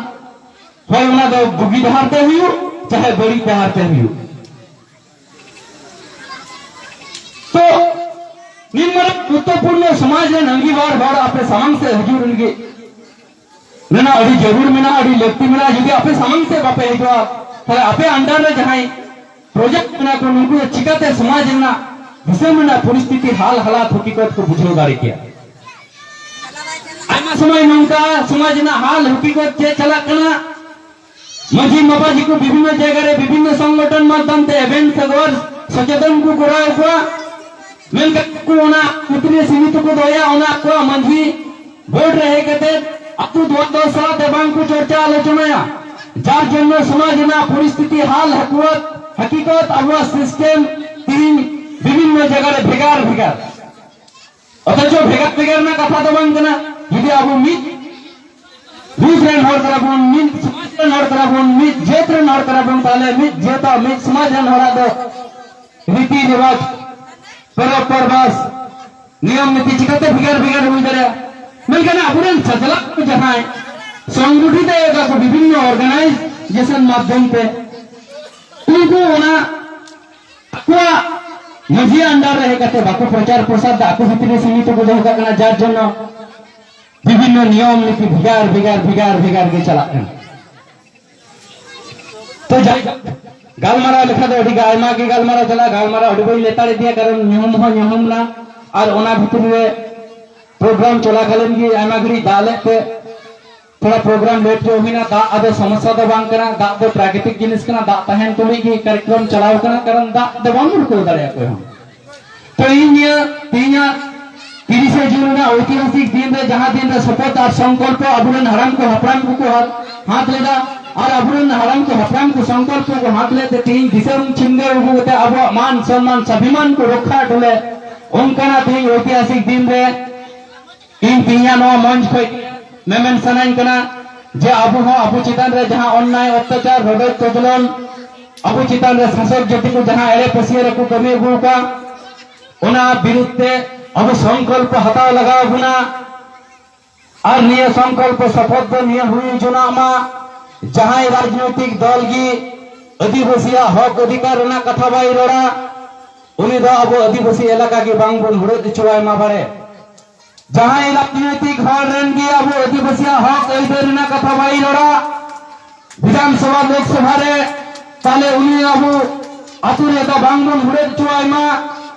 ᱦᱳᱭ, ᱚᱱᱟ ᱫᱚ ᱵᱩᱜᱤ ᱰᱟᱦᱟᱨ ᱛᱮ ᱦᱩᱭᱩᱜ, ᱪᱟᱦᱮ ᱵᱟᱹᱲᱤᱡ ᱰᱟᱦᱟᱨ ᱛᱮ ᱦᱩᱭᱩᱜ᱾ ᱛᱚ ᱱᱤᱱ ᱢᱟᱨᱟᱝ ᱜᱩᱨᱩᱛᱛᱚᱯᱩᱨᱱᱚ ᱥᱚᱢᱟᱡᱽ ᱨᱮᱱ ᱟᱹᱜᱤᱵᱷᱟᱨ ᱦᱚᱲ ᱟᱯᱮ ᱥᱟᱢᱟᱝ ᱥᱮᱫ ᱦᱤᱡᱩᱜ ᱨᱮᱱᱟᱜ ᱨᱮᱱᱟᱜ ᱟᱹᱰᱤ ᱡᱟᱹᱨᱩᱲ ᱢᱮᱱᱟᱜᱼᱟ, ᱟᱹᱰᱤ ᱞᱟᱹᱠᱛᱤ ᱢᱮᱱᱟᱜᱼᱟ᱾ ᱡᱩᱫᱤ ᱟᱯᱮ ᱥᱟᱢᱟᱝ ᱥᱮᱫ ᱵᱟᱯᱮ ᱦᱤᱡᱩᱜᱼᱟ, ᱛᱟᱦᱞᱮ ᱟᱯᱮ under ᱨᱮ ᱡᱟᱦᱟᱸᱭ ᱯᱨᱚᱡᱟ ᱢᱮᱱᱟᱜ ᱠᱚ, ᱱᱩᱠᱩ ᱫᱚ ᱪᱤᱠᱟᱛᱮ ᱥᱚᱢᱟᱡᱽ ᱨᱮᱱᱟᱜ, ᱫᱤᱥᱚᱢ ᱨᱮᱱᱟᱜ ᱯᱚᱨᱤᱥᱛᱷᱤᱛᱤ, ᱦᱟᱞ ᱦᱟᱞᱟᱛ, ᱦᱟᱹᱠᱤᱠᱚᱛ ᱠᱚ ᱵᱩᱡᱷᱟᱹᱣ ᱫᱟᱲᱮ ᱠᱮᱭᱟ? ᱟᱭᱢᱟ ᱥᱚᱢᱚᱭ ᱱᱚᱝᱠᱟ ᱥᱚᱢᱟᱡᱽ ᱨᱮᱱᱟᱜ ᱦᱟᱞ ᱦᱟᱹᱠᱤᱠᱚᱛ ᱪᱮᱫ ᱪᱟᱞᱟᱜ ᱠᱟᱱᱟ, ᱢᱟᱹᱡᱷᱤ ᱢᱟᱯᱟᱡᱷᱤ ᱠᱚ ᱵᱤᱵᱷᱤᱱᱱᱚ ᱡᱟᱭᱜᱟ ᱨᱮ ᱵᱤᱵᱷᱤᱱᱱᱚ ᱥᱚᱝᱜᱚᱴᱷᱚᱱ ᱢᱟᱫᱽᱫᱷᱚᱢ ᱛᱮ event ᱥᱚᱫᱚᱨ ᱥᱚᱪᱮᱛᱚᱱ ᱠᱚ ᱠᱚᱨᱟᱣ ᱠᱚᱣᱟ, ᱢᱮᱱᱠᱷᱟᱱ ᱩᱱᱠᱩ ᱚᱱᱟ ᱵᱷᱤᱛᱨᱤ ᱨᱮ ᱥᱤᱢᱤᱛ ᱠᱚ ᱫᱚᱦᱚᱭᱟ, ᱚᱱᱟ ᱟᱠᱚᱣᱟᱜ ᱢᱟᱹᱡᱷᱤ ᱵᱳᱨᱰ ᱨᱮ ᱦᱮᱡ ᱠᱟᱛᱮ ᱟᱹᱛᱩ ᱫᱩᱣᱟᱨ ᱫᱚ ᱥᱟᱞᱟᱜ ᱛᱮ ᱵᱟᱝ ᱠᱚ ᱪᱚᱨᱪᱟ ᱟᱞᱳᱪᱚᱱᱟᱭᱟ᱾ ᱡᱟᱨ ᱡᱚᱱᱱᱚ ᱥᱚᱢᱟᱡᱽ ᱨᱮᱱᱟᱜ ᱯᱚᱨᱤᱥᱛᱷᱤᱛᱤ, ᱦᱟᱞ ᱦᱟᱹᱠᱩᱣᱟᱹᱛ, ᱦᱟᱹᱠᱤᱠᱚᱛ, ᱟᱵᱚᱣᱟᱜ ᱥᱤᱥᱴᱮᱢ ᱛᱤᱦᱤᱧ ᱵᱤᱵᱷᱤᱱᱱᱚ ᱡᱟᱭᱜᱟ ᱨᱮ ᱵᱷᱮᱜᱟᱨ ᱵᱷᱮᱜᱟᱨ᱾ ᱚᱛᱷᱚᱪᱚ ᱵᱷᱮᱜᱟᱨ ᱵᱷᱮᱜᱟᱨ ᱨᱮᱱᱟᱜ ᱠᱟᱛᱷᱟ ᱫᱚ ᱵᱟᱝ ᱠᱟᱱᱟ᱾ ᱡᱩᱫᱤ ᱟᱵᱚ ᱢᱤᱫ ᱵᱩᱡᱽ ᱨᱮᱱ ᱦᱚᱲ ᱠᱟᱱᱟ ᱵᱚᱱ, ᱢᱤᱫ ᱥᱚᱢᱟᱡᱽ ᱨᱮᱱ ᱦᱚᱲ ᱠᱟᱱᱟ ᱵᱚᱱ, ᱢᱤᱫ ᱡᱟᱹᱛ ᱨᱮᱱ ᱦᱚᱲ ᱠᱟᱱᱟ ᱵᱚᱱ, ᱛᱟᱦᱞᱮ ᱢᱤᱫ ᱡᱟᱹᱛ ᱟᱨ ᱢᱤᱫ ᱥᱚᱢᱟᱡᱽ ᱨᱮᱱ ᱦᱚᱲᱟᱜ ᱫᱚ ᱨᱤᱛᱤ ᱨᱮᱣᱟᱡᱽ, ᱯᱚᱨᱚᱵᱽ ᱯᱚᱨᱵᱟᱥ, ᱱᱤᱭᱚᱢ ᱱᱤᱛᱤ ᱪᱤᱠᱟᱹᱛᱮ ᱵᱷᱮᱜᱟᱨ ᱵᱷᱮᱜᱟᱨ ᱦᱩᱭ ᱫᱟᱲᱮᱭᱟᱜᱼᱟ? ᱢᱮᱱᱠᱷᱟᱱ ᱟᱵᱚᱨᱮᱱ ᱪᱟᱪᱞᱟᱣ ᱠᱚ ᱡᱟᱦᱟᱸᱭ ᱥᱚᱝᱜᱚᱴᱷᱤᱛ ᱮᱫᱟ ᱠᱚ ᱵᱤᱵᱷᱤᱱᱱᱚ organization ᱢᱟᱫᱽᱫᱷᱚᱢ ᱛᱮ, ᱩᱱᱠᱩ ᱚᱱᱟ ᱟᱠᱚᱣᱟᱜ ᱢᱟᱹᱡᱷᱤ under ᱨᱮ ᱦᱮᱡ ᱠᱟᱛᱮ ᱵᱟᱠᱚ ᱯᱨᱚᱪᱟᱨ ᱯᱨᱚᱥᱟᱨ ᱫᱟ, ᱟᱠᱚ ᱵᱷᱤᱛᱨᱤ ᱨᱮ ᱥᱤᱢᱤᱛ ᱠᱚ ᱫᱚᱦᱚ ᱠᱟᱜ ᱠᱟᱱᱟ, ᱡᱟᱨ ᱡᱚᱱᱱᱚ ᱵᱤᱵᱷᱤᱱᱱᱚ ᱱᱤᱭᱚᱢ ᱱᱤᱛᱤ ᱵᱷᱮᱜᱟᱨ ᱵᱷᱮᱜᱟᱨ ᱵᱷᱮᱜᱟᱨ ᱵᱷᱮᱜᱟᱨ ᱜᱮ ᱪᱟᱞᱟᱜ ᱠᱟᱱᱟ᱾ ᱛᱚ ᱡᱟᱭ ᱦᱳᱠ, ᱜᱟᱞᱢᱟᱨᱟᱣ ᱞᱮᱠᱷᱟᱱ ᱫᱚ ᱟᱹᱰᱤ ᱜᱟ-, ᱟᱭᱢᱟ ᱜᱮ ᱜᱟᱞᱢᱟᱨᱟᱣ ᱪᱟᱞᱟᱜᱼᱟ᱾ ᱜᱟᱞᱢᱟᱨᱟᱣ ᱟᱹᱰᱤ ᱵᱟᱹᱧ ᱞᱮᱛᱟᱲ ᱤᱫᱤᱭᱟ, ᱠᱟᱨᱚᱱ ᱧᱩᱦᱩᱢ ᱦᱚᱸ ᱧᱩᱦᱩᱢ ᱱᱟ, ᱟᱨ ᱚᱱᱟ ᱵᱷᱤᱛᱨᱤ ᱨᱮ ᱯᱨᱳᱜᱨᱟᱢ ᱪᱚᱞᱟᱠᱟᱞᱤᱱ ᱜᱮ ᱟᱭᱢᱟ ᱜᱷᱟᱹᱲᱤᱡ ᱫᱟᱜ ᱞᱮᱫ ᱛᱮ ᱛᱷᱚᱲᱟ ᱯᱨᱳᱜᱨᱟᱢ ᱞᱮᱴ ᱧᱚᱜ ᱦᱩᱭᱱᱟ᱾ ᱫᱟᱜ ᱟᱫᱚ ᱥᱚᱢᱚᱥᱥᱟ ᱫᱚ ᱵᱟᱝ ᱠᱟᱱᱟ, ᱫᱟᱜ ᱫᱚ ᱯᱨᱟᱠᱨᱤᱛᱤᱠ ᱡᱤᱱᱤᱥ ᱠᱟᱱᱟ, ᱫᱟᱜ ᱛᱟᱦᱮᱱ ᱛᱩᱞᱩᱡ ᱜᱮ ᱠᱟᱨᱭᱚᱠᱨᱚᱢ ᱪᱟᱞᱟᱣ ᱠᱟᱱᱟ, ᱠᱟᱨᱚᱱ ᱫᱟᱜ ᱫᱚ ᱵᱟᱢ ᱨᱩᱠᱟᱹᱣ ᱫᱟᱲᱮᱭᱟᱜᱼᱟ ᱚᱠᱚᱭ ᱦᱚᱸ᱾ ᱛᱚ ᱤᱧ ᱱᱤᱭᱟᱹ ᱛᱮᱦᱮᱧᱟᱜ ᱛᱤᱨᱤᱥᱮ ᱡᱩᱱ ᱨᱮᱱᱟᱜ ᱳᱭᱛᱤᱦᱟᱥᱤᱠ ᱫᱤᱱ ᱨᱮ, ᱡᱟᱦᱟᱸ ᱫᱤᱱ ᱨᱮ ᱥᱚᱯᱚᱛ ᱟᱨ ᱥᱚᱝᱠᱚᱞᱯᱚ ᱟᱵᱚᱨᱮᱱ ᱦᱟᱲᱟᱢ ᱠᱚ ᱦᱟᱯᱲᱟᱢ ᱠᱚᱠᱚ ᱦᱟ-, ᱦᱟᱛ ᱞᱮᱫᱟ, ᱟᱨ ᱟᱵᱚᱨᱮᱱ ᱦᱟᱲᱟᱢ ᱠᱚ ᱦᱟᱯᱲᱟᱢ ᱠᱚ ᱥᱚᱝᱠᱚᱞᱯᱚ ᱠᱚ ᱦᱟᱛ ᱞᱮᱫ ᱛᱮ ᱛᱮᱦᱮᱧ ᱫᱤᱥᱚᱢ ᱪᱷᱤᱱᱜᱟᱹᱣ ᱟᱹᱜᱩ ᱠᱟᱛᱮ ᱟᱵᱚᱣᱟᱜ ᱢᱟᱱ ᱥᱚᱱᱢᱟᱱ ᱥᱟᱵᱷᱤᱢᱟᱱ ᱠᱚ ᱨᱚᱠᱷᱟ ᱦᱚᱴᱚ ᱞᱮᱫ, ᱚᱱᱠᱟᱱᱟᱜ ᱛᱮᱦᱮᱧ ᱳᱭᱛᱤᱦᱟᱥᱤᱠ ᱫᱤᱱ ᱨᱮ ᱤᱧ ᱛᱮᱦᱮᱧᱟᱜ ᱱᱚᱣᱟ ᱢᱚᱧᱪ ᱠᱷᱚᱱ ᱢᱮᱢᱮᱱ ᱥᱟᱱᱟᱧ ᱠᱟᱱᱟ ᱡᱮ ᱟᱵᱚ ᱦᱚᱸ ᱟᱵᱚ ᱪᱮᱛᱟᱱ ᱨᱮ ᱡᱟᱦᱟᱸ ᱚᱱᱱᱟᱭ, ᱚᱛᱛᱟᱪᱟᱨ, ᱨᱚᱰᱚᱡ ᱠᱚᱪᱞᱚᱱ, ᱟᱵᱚ ᱪᱮᱛᱟᱱ ᱨᱮ ᱥᱟᱥᱚᱠ ᱡᱟᱹᱛᱤ ᱠᱚ ᱡᱟᱦᱟᱸ ᱮᱲᱮ ᱯᱟᱹᱥᱭᱟᱹ ᱨᱮᱠᱚ ᱠᱟᱹᱢᱤ ᱟᱹᱜᱩ ᱟᱠᱟᱫ, ᱚᱱᱟ ᱵᱤᱨᱩᱫᱷ ᱛᱮ ᱟᱵᱚ ᱥᱚᱝᱠᱚᱞᱯᱚ ᱦᱟᱛᱟᱣ ᱞᱟᱜᱟᱣ ᱵᱚᱱᱟ᱾ ᱟᱨ ᱱᱤᱭᱟᱹ ᱥᱚᱝᱠᱚᱞᱯᱚ ᱥᱚᱯᱚᱛ ᱫᱚ ᱱᱤᱭᱟᱹ ᱦᱩᱭ ᱡᱚᱱᱟᱜ ᱢᱟ, ᱡᱟᱦᱟᱸᱭ ᱨᱟᱡᱽᱱᱳᱭᱛᱤᱠ ᱫᱚᱞ ᱜᱮ ᱟᱹᱫᱤᱵᱟᱹᱥᱤᱭᱟᱜ ᱦᱚᱠ ᱚᱫᱷᱤᱠᱟᱨ ᱨᱮᱱᱟᱜ ᱠᱟᱛᱷᱟ ᱵᱟᱭ ᱨᱚᱲᱟ, ᱩᱱᱤ ᱫᱚ ᱟᱵᱚ ᱟᱹᱫᱤᱵᱟᱹᱥᱤ ᱮᱞᱟᱠᱟ ᱜᱮ ᱵᱟᱝ ᱵᱚᱱ ᱦᱩᱲᱟᱹᱫ ᱦᱚᱪᱚᱣᱟᱭ ᱢᱟ ᱵᱟᱨᱮ᱾ ᱡᱟᱦᱟᱸᱭ ᱨᱟᱡᱽᱱᱳᱭᱛᱤᱠ ᱦᱚᱲ ᱨᱮᱱ ᱜᱮ ᱟᱵᱚ ᱟᱹᱫᱤᱵᱟᱹᱥᱤᱭᱟᱜ ᱦᱚᱠ ᱟᱹᱭᱫᱟᱹᱨ ᱨᱮᱱᱟᱜ ᱠᱟᱛᱷᱟ ᱵᱟᱭ ᱨᱚᱲᱟ ᱵᱤᱫᱷᱟᱱ ᱥᱚᱵᱷᱟ, ᱞᱳᱠ ᱥᱚᱵᱷᱟ ᱨᱮ, ᱛᱟᱦᱞᱮ ᱩᱱᱤ ᱟᱵᱚ ᱟᱹᱛᱩ ᱨᱮᱫᱚ ᱵᱟᱝ ᱵᱚᱱ ᱦᱩᱲᱟᱹᱫ ᱦᱚᱪᱚᱣᱟᱭ ᱢᱟ᱾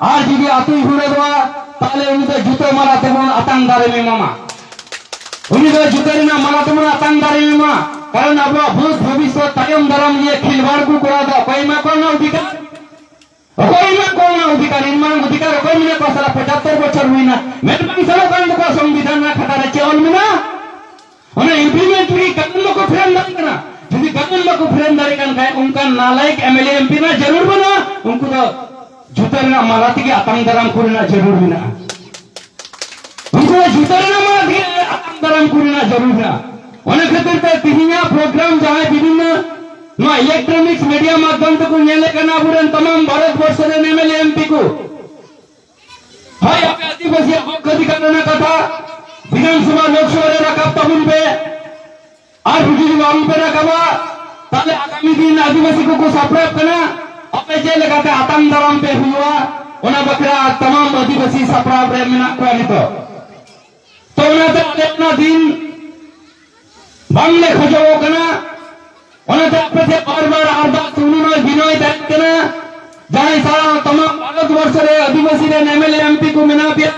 ᱟᱨ ᱡᱩᱫᱤ ᱟᱹᱛᱩᱭ ᱦᱩᱲᱟᱹᱫᱚᱜᱼᱟ, ᱛᱟᱦᱞᱮ ᱩᱱᱤ ᱫᱚ ᱡᱩᱛᱟᱹ ᱢᱟᱞᱟ ᱛᱮᱵᱚᱱ ᱟᱛᱟᱝ ᱫᱟᱨᱟᱢ ᱮᱢᱟ᱾ ᱩᱱᱤ ᱫᱚ ᱡᱩᱛᱟᱹ ᱨᱮᱱᱟᱜ ᱢᱟᱞᱟ ᱛᱮᱵᱚᱱ ᱟᱛᱟᱝ ᱫᱟᱨᱟᱢ ᱮᱢᱟ᱾ ᱠᱟᱨᱚᱱ ᱟᱵᱚᱣᱟᱜ ᱵᱷᱩᱛ ᱵᱷᱚᱵᱤᱥᱥᱚᱛ ᱛᱟᱭᱚᱢ ᱫᱟᱨᱟᱢ ᱱᱤᱭᱟᱹ ᱠᱷᱤᱞᱣᱟᱲ ᱠᱚ ᱠᱚᱨᱟᱣ ᱮᱫᱟ᱾ ᱚᱠᱚᱭ ᱮᱢᱟ ᱠᱚᱣᱟ ᱚᱱᱟ ᱚᱫᱷᱤᱠᱟᱨ? ᱚᱠᱚᱭ ᱮᱢᱟ ᱠᱚᱣᱟ ᱚᱱᱟ ᱚᱫᱷᱤᱠᱟᱨ? ᱤᱧ ᱢᱟᱨᱟᱝ ᱚᱫᱷᱤᱠᱟᱨ ᱚᱠᱚᱭ ᱢᱮᱱᱟ ᱠᱚᱣᱟ? ᱥᱟᱞᱟ ᱯᱚᱸᱪᱟᱛᱛᱚᱨ ᱵᱚᱪᱷᱚᱨ ᱦᱩᱭᱱᱟ, ᱢᱮᱫ ᱵᱟᱝ ᱥᱟᱞᱚᱜ ᱠᱟᱱ ᱛᱟᱠᱚᱣᱟ᱾ ᱥᱚᱝᱵᱤᱫᱷᱟᱱ ᱨᱮᱱᱟᱜ ᱠᱷᱟᱛᱟ ᱨᱮ ᱪᱮᱫ ᱚᱞ ᱢᱮᱱᱟᱜᱼᱟ? ᱚᱱᱟ implement ᱞᱟᱹᱜᱤᱫ ᱠᱟᱹᱱᱩᱱ ᱵᱟᱠᱚ frame ᱫᱟᱲᱮᱭᱟᱜ ᱠᱟᱱᱟ᱾ ᱡᱩᱫᱤ ᱠᱟᱹᱱᱩᱱ ᱵᱟᱠᱚ frame ᱫᱟᱲᱮᱭᱟᱜ ᱠᱟᱱ ᱠᱷᱟᱡ, ᱚᱱᱠᱟᱱ ᱱᱟᱞᱟᱭᱮᱠ MLA MP ᱨᱮᱱᱟᱜ ᱡᱟᱹᱨᱩᱲ ᱵᱟᱹᱱᱩᱜᱼᱟ᱾ ᱩᱱᱠᱩ ᱫᱚ ᱡᱩᱛᱟᱹ ᱨᱮᱱᱟᱜ ᱢᱟᱞᱟ ᱛᱮᱜᱮ ᱟᱛᱟᱝ ᱫᱟᱨᱟᱢ ᱠᱚ ᱨᱮᱱᱟᱜ ᱡᱟᱹᱨᱩᱲ ᱢᱮᱱᱟᱜᱼᱟ᱾ ᱩᱱᱠᱩ ᱫᱚ ᱡᱩᱛᱟᱹ ᱨᱮᱱᱟᱜ ᱢᱟᱞᱟ ᱛᱮᱜᱮ ᱟᱛᱟᱝ ᱫᱟᱨᱟᱢ ᱠᱚ ᱨᱮᱱᱟᱜ ᱡᱟᱹᱨᱩᱲ ᱢᱮᱱᱟᱜᱼᱟ᱾ ᱚᱱᱟ ᱠᱷᱟᱹᱛᱤᱨ ᱛᱮ ᱛᱤᱦᱤᱧᱟᱜ program ᱡᱟᱦᱟᱸᱭ ᱵᱤᱵᱷᱤᱱᱱᱚ ᱱᱚᱣᱟ electronics media ᱢᱟᱫᱽᱫᱷᱚᱢ ᱛᱮᱠᱚ ᱧᱮᱞᱮᱫ ᱠᱟᱱᱟ ᱟᱵᱚᱨᱮᱱ ᱛᱟᱢᱟᱢ ᱵᱷᱟᱨᱚᱛ ᱵᱚᱨᱥᱚ ᱨᱮᱱ MLA MP ᱠᱚ, ᱦᱳᱭ, ᱟᱯᱮ ᱟᱹᱫᱤᱵᱟᱹᱥᱤᱭᱟᱜ ᱦᱚᱠ ᱚᱫᱷᱤᱠᱟᱨ ᱨᱮᱱᱟᱜ ᱠᱟᱛᱷᱟ ᱵᱤᱫᱷᱟᱱ ᱥᱚᱵᱷᱟ, ᱞᱳᱠ ᱥᱚᱵᱷᱟ ᱨᱮ ᱨᱟᱠᱟᱵ ᱛᱟᱵᱚᱱ ᱯᱮ᱾ ᱟᱨ ᱡᱩᱫᱤ ᱵᱟᱝ ᱯᱮ ᱨᱟᱠᱟᱵᱟ, ᱛᱟᱦᱞᱮ ᱟᱜᱟᱢᱤ ᱫᱤᱱ ᱟᱹᱫᱤᱵᱟᱹᱥᱤ ᱠᱚᱠᱚ ᱥᱟᱯᱲᱟᱣ ᱠᱟᱱᱟ, ᱟᱯᱮ ᱪᱮᱫ ᱞᱮᱠᱟᱛᱮ ᱟᱛᱟᱝ ᱫᱟᱨᱟᱢ ᱯᱮ ᱦᱩᱭᱩᱜᱼᱟ, ᱚᱱᱟ ᱵᱟᱠᱷᱨᱟ ᱛᱟᱢᱟᱢ ᱟᱹᱫᱤᱵᱟᱹᱥᱤ ᱥᱟᱯᱲᱟᱣ ᱨᱮ ᱢᱮᱱᱟᱜ ᱠᱚᱣᱟ ᱱᱤᱛᱚᱜ᱾ ᱛᱚ ᱚᱱᱟᱛᱮ ᱟᱞᱮ ᱚᱱᱟ ᱫᱤᱱ ᱵᱟᱝᱞᱮ ᱠᱷᱚᱡᱚᱜ ᱠᱟᱱᱟ᱾ ᱚᱱᱟᱛᱮ ᱟᱯᱮ ᱴᱷᱮᱱ ᱵᱟᱨ ᱵᱟᱨ ᱟᱨᱫᱟᱥ, ᱩᱱᱩᱢ ᱟᱨ ᱵᱚᱨᱥᱚ ᱨᱮ ᱟᱹᱫᱤᱵᱟᱹᱥᱤ ᱨᱮᱱ M L A M P ᱠᱚ ᱢᱮᱱᱟᱜ ᱯᱮᱭᱟ,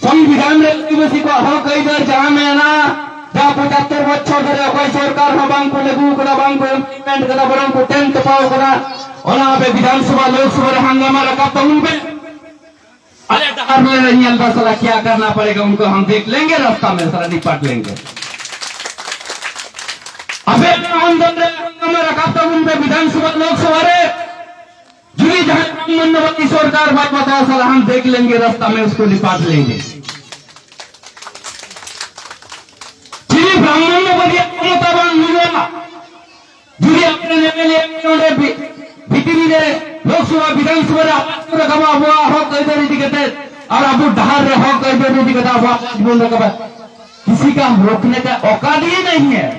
ᱥᱚᱝᱵᱤᱫᱷᱟᱱ ᱨᱮ ᱟᱹᱫᱤᱵᱟᱹᱥᱤ ᱠᱚᱣᱟᱜ ᱦᱚᱠ ᱟᱹᱭᱫᱟᱹᱨ ᱡᱟᱦᱟᱸ ᱢᱮᱱᱟᱜᱼᱟ, ᱡᱟᱦᱟᱸ ᱯᱚᱸᱪᱟᱛᱛᱚᱨ ᱵᱚᱪᱷᱚᱨ ᱫᱷᱚᱨᱮ ᱚᱠᱚᱭ ᱥᱚᱨᱠᱟᱨ ᱦᱚᱸ ᱵᱟᱝ ᱠᱚ ᱞᱟᱹᱜᱩ ᱠᱟᱫᱟ, ᱵᱟᱝ ᱠᱚ implement ᱠᱟᱫᱟ, ᱵᱚᱨᱚᱝ ᱠᱚ ᱴᱮᱱ ᱛᱚᱯᱟᱣ ᱠᱟᱫᱟ, ᱚᱱᱟ ᱟᱯᱮ ᱵᱤᱫᱷᱟᱱ ᱥᱚᱵᱷᱟ, ᱞᱳᱠ ᱥᱚᱵᱷᱟ ᱨᱮ ᱦᱟᱝᱜᱟᱢᱟ ᱨᱟᱠᱟᱵ ᱛᱟᱵᱚᱱ ᱯᱮ᱾ ᱟᱞᱮ ᱰᱟᱦᱟᱨ ᱞᱮ ᱧᱮᱞ ᱫᱟ, ᱥᱟᱞᱟ ᱠᱭᱟ ᱠᱟᱨᱱᱟ ᱯᱟᱲᱮᱜᱟ, ᱩᱱᱠᱩ ᱦᱟᱢ ᱫᱮᱠᱷ ᱞᱮᱝᱜᱮ ᱨᱟᱥᱛᱟ ᱢᱮ, ᱥᱟᱞᱟ ᱱᱤᱯᱟᱴ ᱞᱮᱝᱜᱮ᱾ ᱟᱯᱮ ᱚᱱᱟ ᱟᱱᱫᱳᱞᱚᱱ ᱨᱮ ᱦᱟᱝᱜᱟᱢᱟ ᱨᱟᱠᱟᱵ ᱛᱟᱵᱚᱱ ᱯᱮ ᱵᱤᱫᱷᱟᱱ ᱥᱚᱵᱷᱟ, ᱞᱳᱠ ᱥᱚᱵᱷᱟ ᱨᱮ᱾ ᱡᱩᱫᱤ ᱡᱟᱦᱟᱸᱭ ᱨᱟᱢ ᱢᱚᱱᱳᱵᱟᱫᱤ ᱥᱚᱨᱠᱟᱨ ᱵᱟᱭ ᱵᱟᱛᱟᱣᱟ, ᱥᱟᱞᱟ ᱦᱟᱢ ᱫᱮᱠᱷ ᱞᱮᱝᱜᱮ ᱨᱟᱥᱛᱟ ᱢᱮ, ᱩᱥᱠᱳ ᱱᱤᱯᱟᱴ ᱞᱮᱝᱜᱮ᱾ ᱥᱤᱨᱤᱯ ᱨᱟᱢ ᱢᱚᱱᱳᱵᱟᱫᱤ ᱠᱷᱚᱢᱚᱛᱟ ᱵᱟᱝ ᱦᱩᱭᱩᱜᱼᱟ᱾ ᱡᱩᱫᱤ ᱟᱯᱮ ᱨᱮᱱ ᱮᱢ ᱮᱞ ᱮ ᱱᱚᱰᱮ ᱵᱷᱤ-, ᱵᱷᱤᱛᱨᱤ ᱨᱮ ᱞᱳᱠᱥᱚᱵᱷᱟ, ᱵᱤᱫᱷᱟᱱ ᱥᱚᱵᱷᱟ ᱨᱮ ᱟᱣᱟᱡ ᱠᱚ ᱨᱟᱠᱟᱵᱟ ᱟᱵᱚᱣᱟᱜ ᱦᱚᱠ ᱟᱹᱭᱫᱟᱹᱨ ᱤᱫᱤ ᱠᱟᱛᱮ, ᱟᱨ ᱟᱵᱚ ᱰᱟᱦᱟᱨ ᱨᱮ ᱦᱚᱠ ᱟᱹᱭᱫᱟᱹᱨ ᱤᱫᱤ ᱠᱟᱛᱮ ᱟᱵᱚᱣᱟᱜ ᱟᱣᱟᱡ ᱵᱚᱱ ᱨᱟᱠᱟᱵᱟ, ᱠᱤᱥᱤ ᱠᱟ ᱦᱟᱢ ᱨᱳᱠᱱᱮ ᱠᱟ ᱚᱠᱟᱫ ᱦᱤ ᱱᱟᱦᱤ ᱦᱟᱭ᱾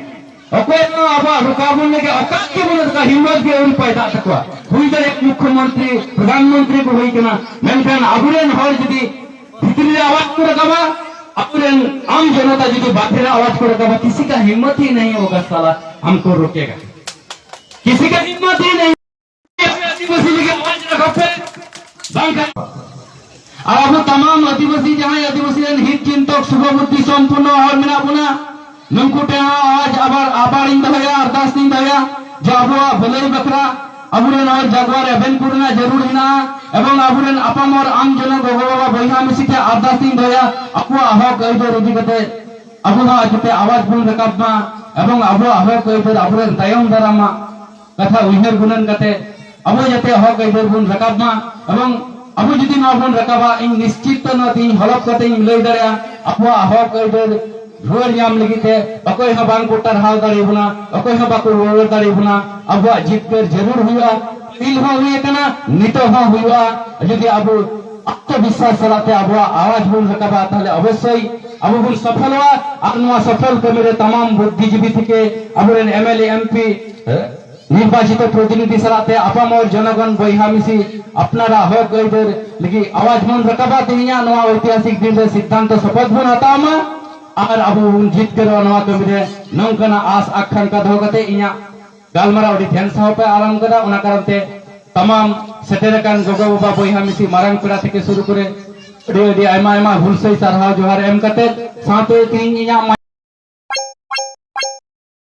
ᱚᱠᱚᱭ ᱦᱚᱸ ᱟᱵᱚᱣᱟᱜ ᱨᱩᱠᱟᱣ ᱵᱚᱱ ᱞᱟᱹᱜᱤᱫ ᱚᱠᱟ ᱜᱮ ᱵᱟᱹᱱᱩᱜ ᱛᱟᱠᱚᱣᱟ, ᱦᱤᱢᱢᱚᱛ ᱜᱮ ᱟᱹᱣᱨᱤ ᱯᱟᱭᱫᱟᱜ ᱛᱟᱠᱚᱣᱟ᱾ ᱦᱩᱭ ᱫᱟᱲᱮᱭᱟᱜᱼᱟ ᱢᱩᱠᱷᱭᱚᱢᱚᱱᱛᱨᱤ, ᱯᱨᱚᱫᱷᱟᱱ ᱢᱚᱱᱛᱨᱤ ᱠᱚ ᱦᱩᱭ ᱠᱟᱱᱟ, ᱢᱮᱱᱠᱷᱟᱱ ᱟᱵᱚᱨᱮᱱ ᱦᱚᱲ ᱡᱩᱫᱤ ᱵᱷᱤᱛᱨᱤ ᱨᱮ ᱟᱣᱟᱡ ᱠᱚ ᱨᱟᱠᱟᱵᱟ, ᱟᱵᱚᱨᱮᱱ ᱟᱢ ᱡᱚᱱᱚᱛᱟ ᱡᱩᱫᱤ ᱵᱟᱦᱨᱮ ᱨᱮ ᱟᱣᱟᱡ ᱠᱚ ᱨᱟᱠᱟᱵᱟ, ᱠᱤᱥᱤ ᱠᱟ ᱦᱤᱢᱢᱚᱛ ᱦᱤ ᱱᱟᱦᱤ ᱦᱳᱜᱟ ᱥᱟᱞᱟ ᱦᱟᱢᱠᱳ ᱨᱳᱠᱮᱜᱟ, ᱠᱤᱥᱤ ᱠᱟ ᱦᱤᱢᱢᱚᱛ ᱦᱤ ᱱᱟᱦᱤ᱾ ᱟᱹᱫᱤᱵᱟᱹᱥᱤ ᱞᱟᱹᱜᱤᱫ ᱟᱣᱟᱡ ᱨᱟᱠᱟᱵ ᱯᱮ, ᱵᱟᱝᱠᱷᱟᱱ ᱟᱨ ᱟᱵᱚ ᱛᱟᱢᱟᱢ ᱟᱹᱫᱤᱵᱟᱹᱥᱤ, ᱡᱟᱦᱟᱸᱭ ᱟᱹᱫᱤᱵᱟᱹᱥᱤ ᱨᱮᱱ ᱦᱤᱛ ᱪᱤᱱᱛᱚᱠ, ᱥᱩᱵᱷᱚ ᱵᱩᱫᱽᱫᱷᱤ ᱥᱚᱢᱯᱚᱱᱱᱚ ᱦᱚᱲ ᱢᱮᱱᱟᱜ ᱵᱚᱱᱟ, ᱱᱩᱠᱩ ᱴᱷᱮᱱ ᱦᱚᱸ ᱟᱣᱟᱡ ᱟᱵᱟᱨ, ᱟᱵᱟᱨ ᱤᱧ ᱫᱚᱦᱚᱭᱟ, ᱟᱨᱫᱟᱥ ᱤᱧ ᱫᱚᱦᱚᱭᱟ ᱡᱮ ᱟᱵᱚᱣᱟᱜ ᱵᱷᱟᱹᱞᱟᱹᱭ ᱵᱟᱠᱷᱨᱟ ᱟᱵᱚᱨᱮᱱ ᱦᱚᱲ ᱡᱟᱜᱣᱟᱨ ᱮᱵᱷᱮᱱ ᱠᱚ ᱨᱮᱱᱟᱜ ᱡᱟᱹᱨᱩᱲ ᱢᱮᱱᱟᱜᱼᱟ, ᱮᱵᱚᱝ ᱟᱵᱚᱨᱮᱱ ᱟᱯᱟᱢᱚᱨ ᱟᱢ ᱡᱚᱱᱚ ᱜᱚᱜᱚ ᱵᱟᱵᱟ ᱵᱚᱭᱦᱟ ᱢᱤᱥᱤ ᱴᱷᱮᱱ ᱟᱨᱫᱟᱥ ᱤᱧ ᱫᱚᱦᱚᱭᱟ, ᱟᱵᱚᱣᱟᱜ ᱦᱚᱠ ᱟᱹᱭᱫᱟᱹᱨ ᱤᱫᱤ ᱠᱟᱛᱮ ᱟᱵᱚ ᱦᱚᱸ ᱡᱟᱛᱮ ᱟᱣᱟᱡ ᱵᱚᱱ ᱨᱟᱠᱟᱵ ᱢᱟ, ᱮᱵᱚᱝ ᱟᱵᱚᱣᱟᱜ ᱦᱚᱠ ᱟᱹᱭᱫᱟᱹᱨ ᱟᱵᱚᱨᱮᱱ ᱛᱟᱭᱚᱢ ᱫᱟᱨᱟᱢᱟᱜ ᱠᱟᱛᱷᱟ ᱩᱭᱦᱟᱹᱨ ᱜᱩᱱᱟᱹᱱ ᱠᱟᱛᱮ ᱟᱵᱚ ᱡᱟᱛᱮ ᱦᱚᱠ ᱟᱹᱭᱫᱟᱹᱨ ᱵᱚᱱ ᱨᱟᱠᱟᱵ ᱢᱟ, ᱮᱵᱚᱝ ᱟᱵᱚ ᱡᱩᱫᱤ ᱱᱚᱣᱟ ᱵᱚᱱ ᱨᱟᱠᱟᱵᱟ, ᱤᱧ ᱱᱤᱥᱪᱤᱛ ᱛᱮ ᱱᱚᱣᱟ ᱛᱮᱦᱮᱧ ᱦᱚᱞᱚᱯ ᱠᱟᱛᱮ ᱤᱧ ᱞᱟᱹᱭ ᱫᱟᱲᱮᱭᱟᱜᱼᱟ, ᱟᱵᱚᱣᱟᱜ ᱦᱚᱠ ᱟᱹᱭᱫᱟᱹᱨ ᱨᱩᱣᱟᱹᱲ ᱧᱟᱢ ᱞᱟᱹᱜᱤᱫ ᱛᱮ ᱚᱠᱚᱭ ᱦᱚᱸ ᱵᱟᱝ ᱠᱚ ᱴᱟᱨᱦᱟᱣ ᱫᱟᱲᱮᱭᱟᱵᱚᱱᱟ, ᱚᱠᱚᱭ ᱦᱚᱸ ᱵᱟᱠᱚ ᱨᱩᱣᱟᱹᱲ ᱫᱟᱲᱮᱭᱟᱵᱚᱱᱟ᱾ ᱟᱵᱚᱣᱟᱜ ᱡᱤᱛᱠᱟᱹᱨ ᱡᱟᱹᱨᱩᱲ ᱦᱩᱭᱩᱜᱼᱟ, ᱯᱟᱹᱦᱤᱞ ᱦᱚᱸ ᱦᱩᱭ ᱟᱠᱟᱱᱟ, ᱱᱤᱛᱚᱜ ᱦᱚᱸ ᱦᱩᱭᱩᱜᱼᱟ᱾ ᱡᱩᱫᱤ ᱟᱵᱚ ᱟᱛᱢᱚᱵᱤᱥᱣᱟᱥ ᱥᱟᱞᱟᱜ ᱛᱮ ᱟᱵᱚᱣᱟᱜ ᱟᱣᱟᱡ ᱵᱚᱱ ᱨᱟᱠᱟᱵᱟ, ᱛᱟᱦᱞᱮ ᱚᱵᱚᱥᱥᱳᱭ ᱟᱵᱚ ᱵᱚᱱ ᱥᱚᱯᱷᱚᱞᱚᱜᱼᱟ᱾ ᱟᱨ ᱱᱚᱣᱟ ᱥᱚᱯᱷᱚᱞ ᱠᱟᱹᱢᱤ ᱨᱮ ᱛᱟᱢᱟᱢ ᱵᱩᱫᱽᱫᱷᱤᱡᱤᱵᱤ ᱛᱷᱮᱠᱮ ᱟᱵᱚᱨᱮᱱ M L A, M P, ᱱᱤᱨᱵᱟᱪᱤᱛ ᱯᱨᱚᱛᱤᱱᱤᱫᱷᱤ ᱥᱟᱞᱟᱜ ᱛᱮ ᱟᱯᱟᱢᱚᱨ ᱡᱚᱱᱚᱜᱚᱱ ᱵᱚᱭᱦᱟ ᱢᱤᱥᱤ ᱟᱯᱱᱟᱨᱟᱜ ᱦᱚᱠ ᱟᱹᱭᱫᱟᱹᱨ ᱞᱟᱹᱜᱤᱫ ᱟᱣᱟᱡ ᱵᱚᱱ ᱨᱟᱠᱟᱵᱟ᱾ ᱛᱮᱦᱮᱧᱟᱜ ᱱᱚᱣᱟ ᱳᱭᱛᱤᱦᱟᱥᱤᱠ ᱫᱤᱱ ᱨᱮ ᱥᱤᱫᱽᱫᱷᱟᱱᱛᱚ ᱥᱚᱯᱚᱛ ᱵᱚᱱ ᱦᱟᱛᱟᱣ ᱢᱟ ᱟᱨ ᱟᱵᱚ ᱵᱚᱱ ᱡᱤᱛᱠᱟᱹᱨᱚᱜᱼᱟ ᱱᱚᱣᱟ ᱠᱟᱹᱢᱤ ᱨᱮ᱾ ᱱᱚᱝᱠᱟᱱᱟᱜ ᱟᱥ ᱟᱠᱟᱝᱠᱷᱟ ᱫᱚᱦᱚ ᱠᱟᱛᱮ ᱤᱧᱟᱹᱜ ᱜᱟᱞᱢᱟᱨᱟᱣ ᱟᱹᱰᱤ ᱫᱷᱮᱱ ᱥᱟᱶ ᱯᱮ ᱟᱨᱟᱢ ᱠᱟᱫᱟ᱾ ᱚᱱᱟ ᱠᱟᱨᱚᱱ ᱛᱮ ᱛᱟᱢᱟᱢ ᱥᱮᱴᱮᱨ ᱟᱠᱟᱱ ᱜᱚᱜᱚ ᱵᱟᱵᱟ ᱵᱚᱭᱦᱟ ᱢᱤᱥᱤ ᱢᱟᱨᱟᱝ ᱯᱮᱲᱟ ᱛᱷᱮᱠᱮ ᱥᱩᱨᱩ ᱠᱚᱨᱮ ᱟᱹᱰᱤ ᱟᱹᱰᱤ ᱟᱭᱢᱟ ᱟᱭᱢᱟ ᱦᱩᱞᱥᱟᱹᱭ ᱥᱟᱨᱦᱟᱣ ᱡᱚᱦᱟᱨ ᱮᱢ ᱠᱟᱛᱮ ᱥᱟᱶᱛᱮ ᱛᱮᱦᱮᱧ ᱤᱧᱟᱹᱜ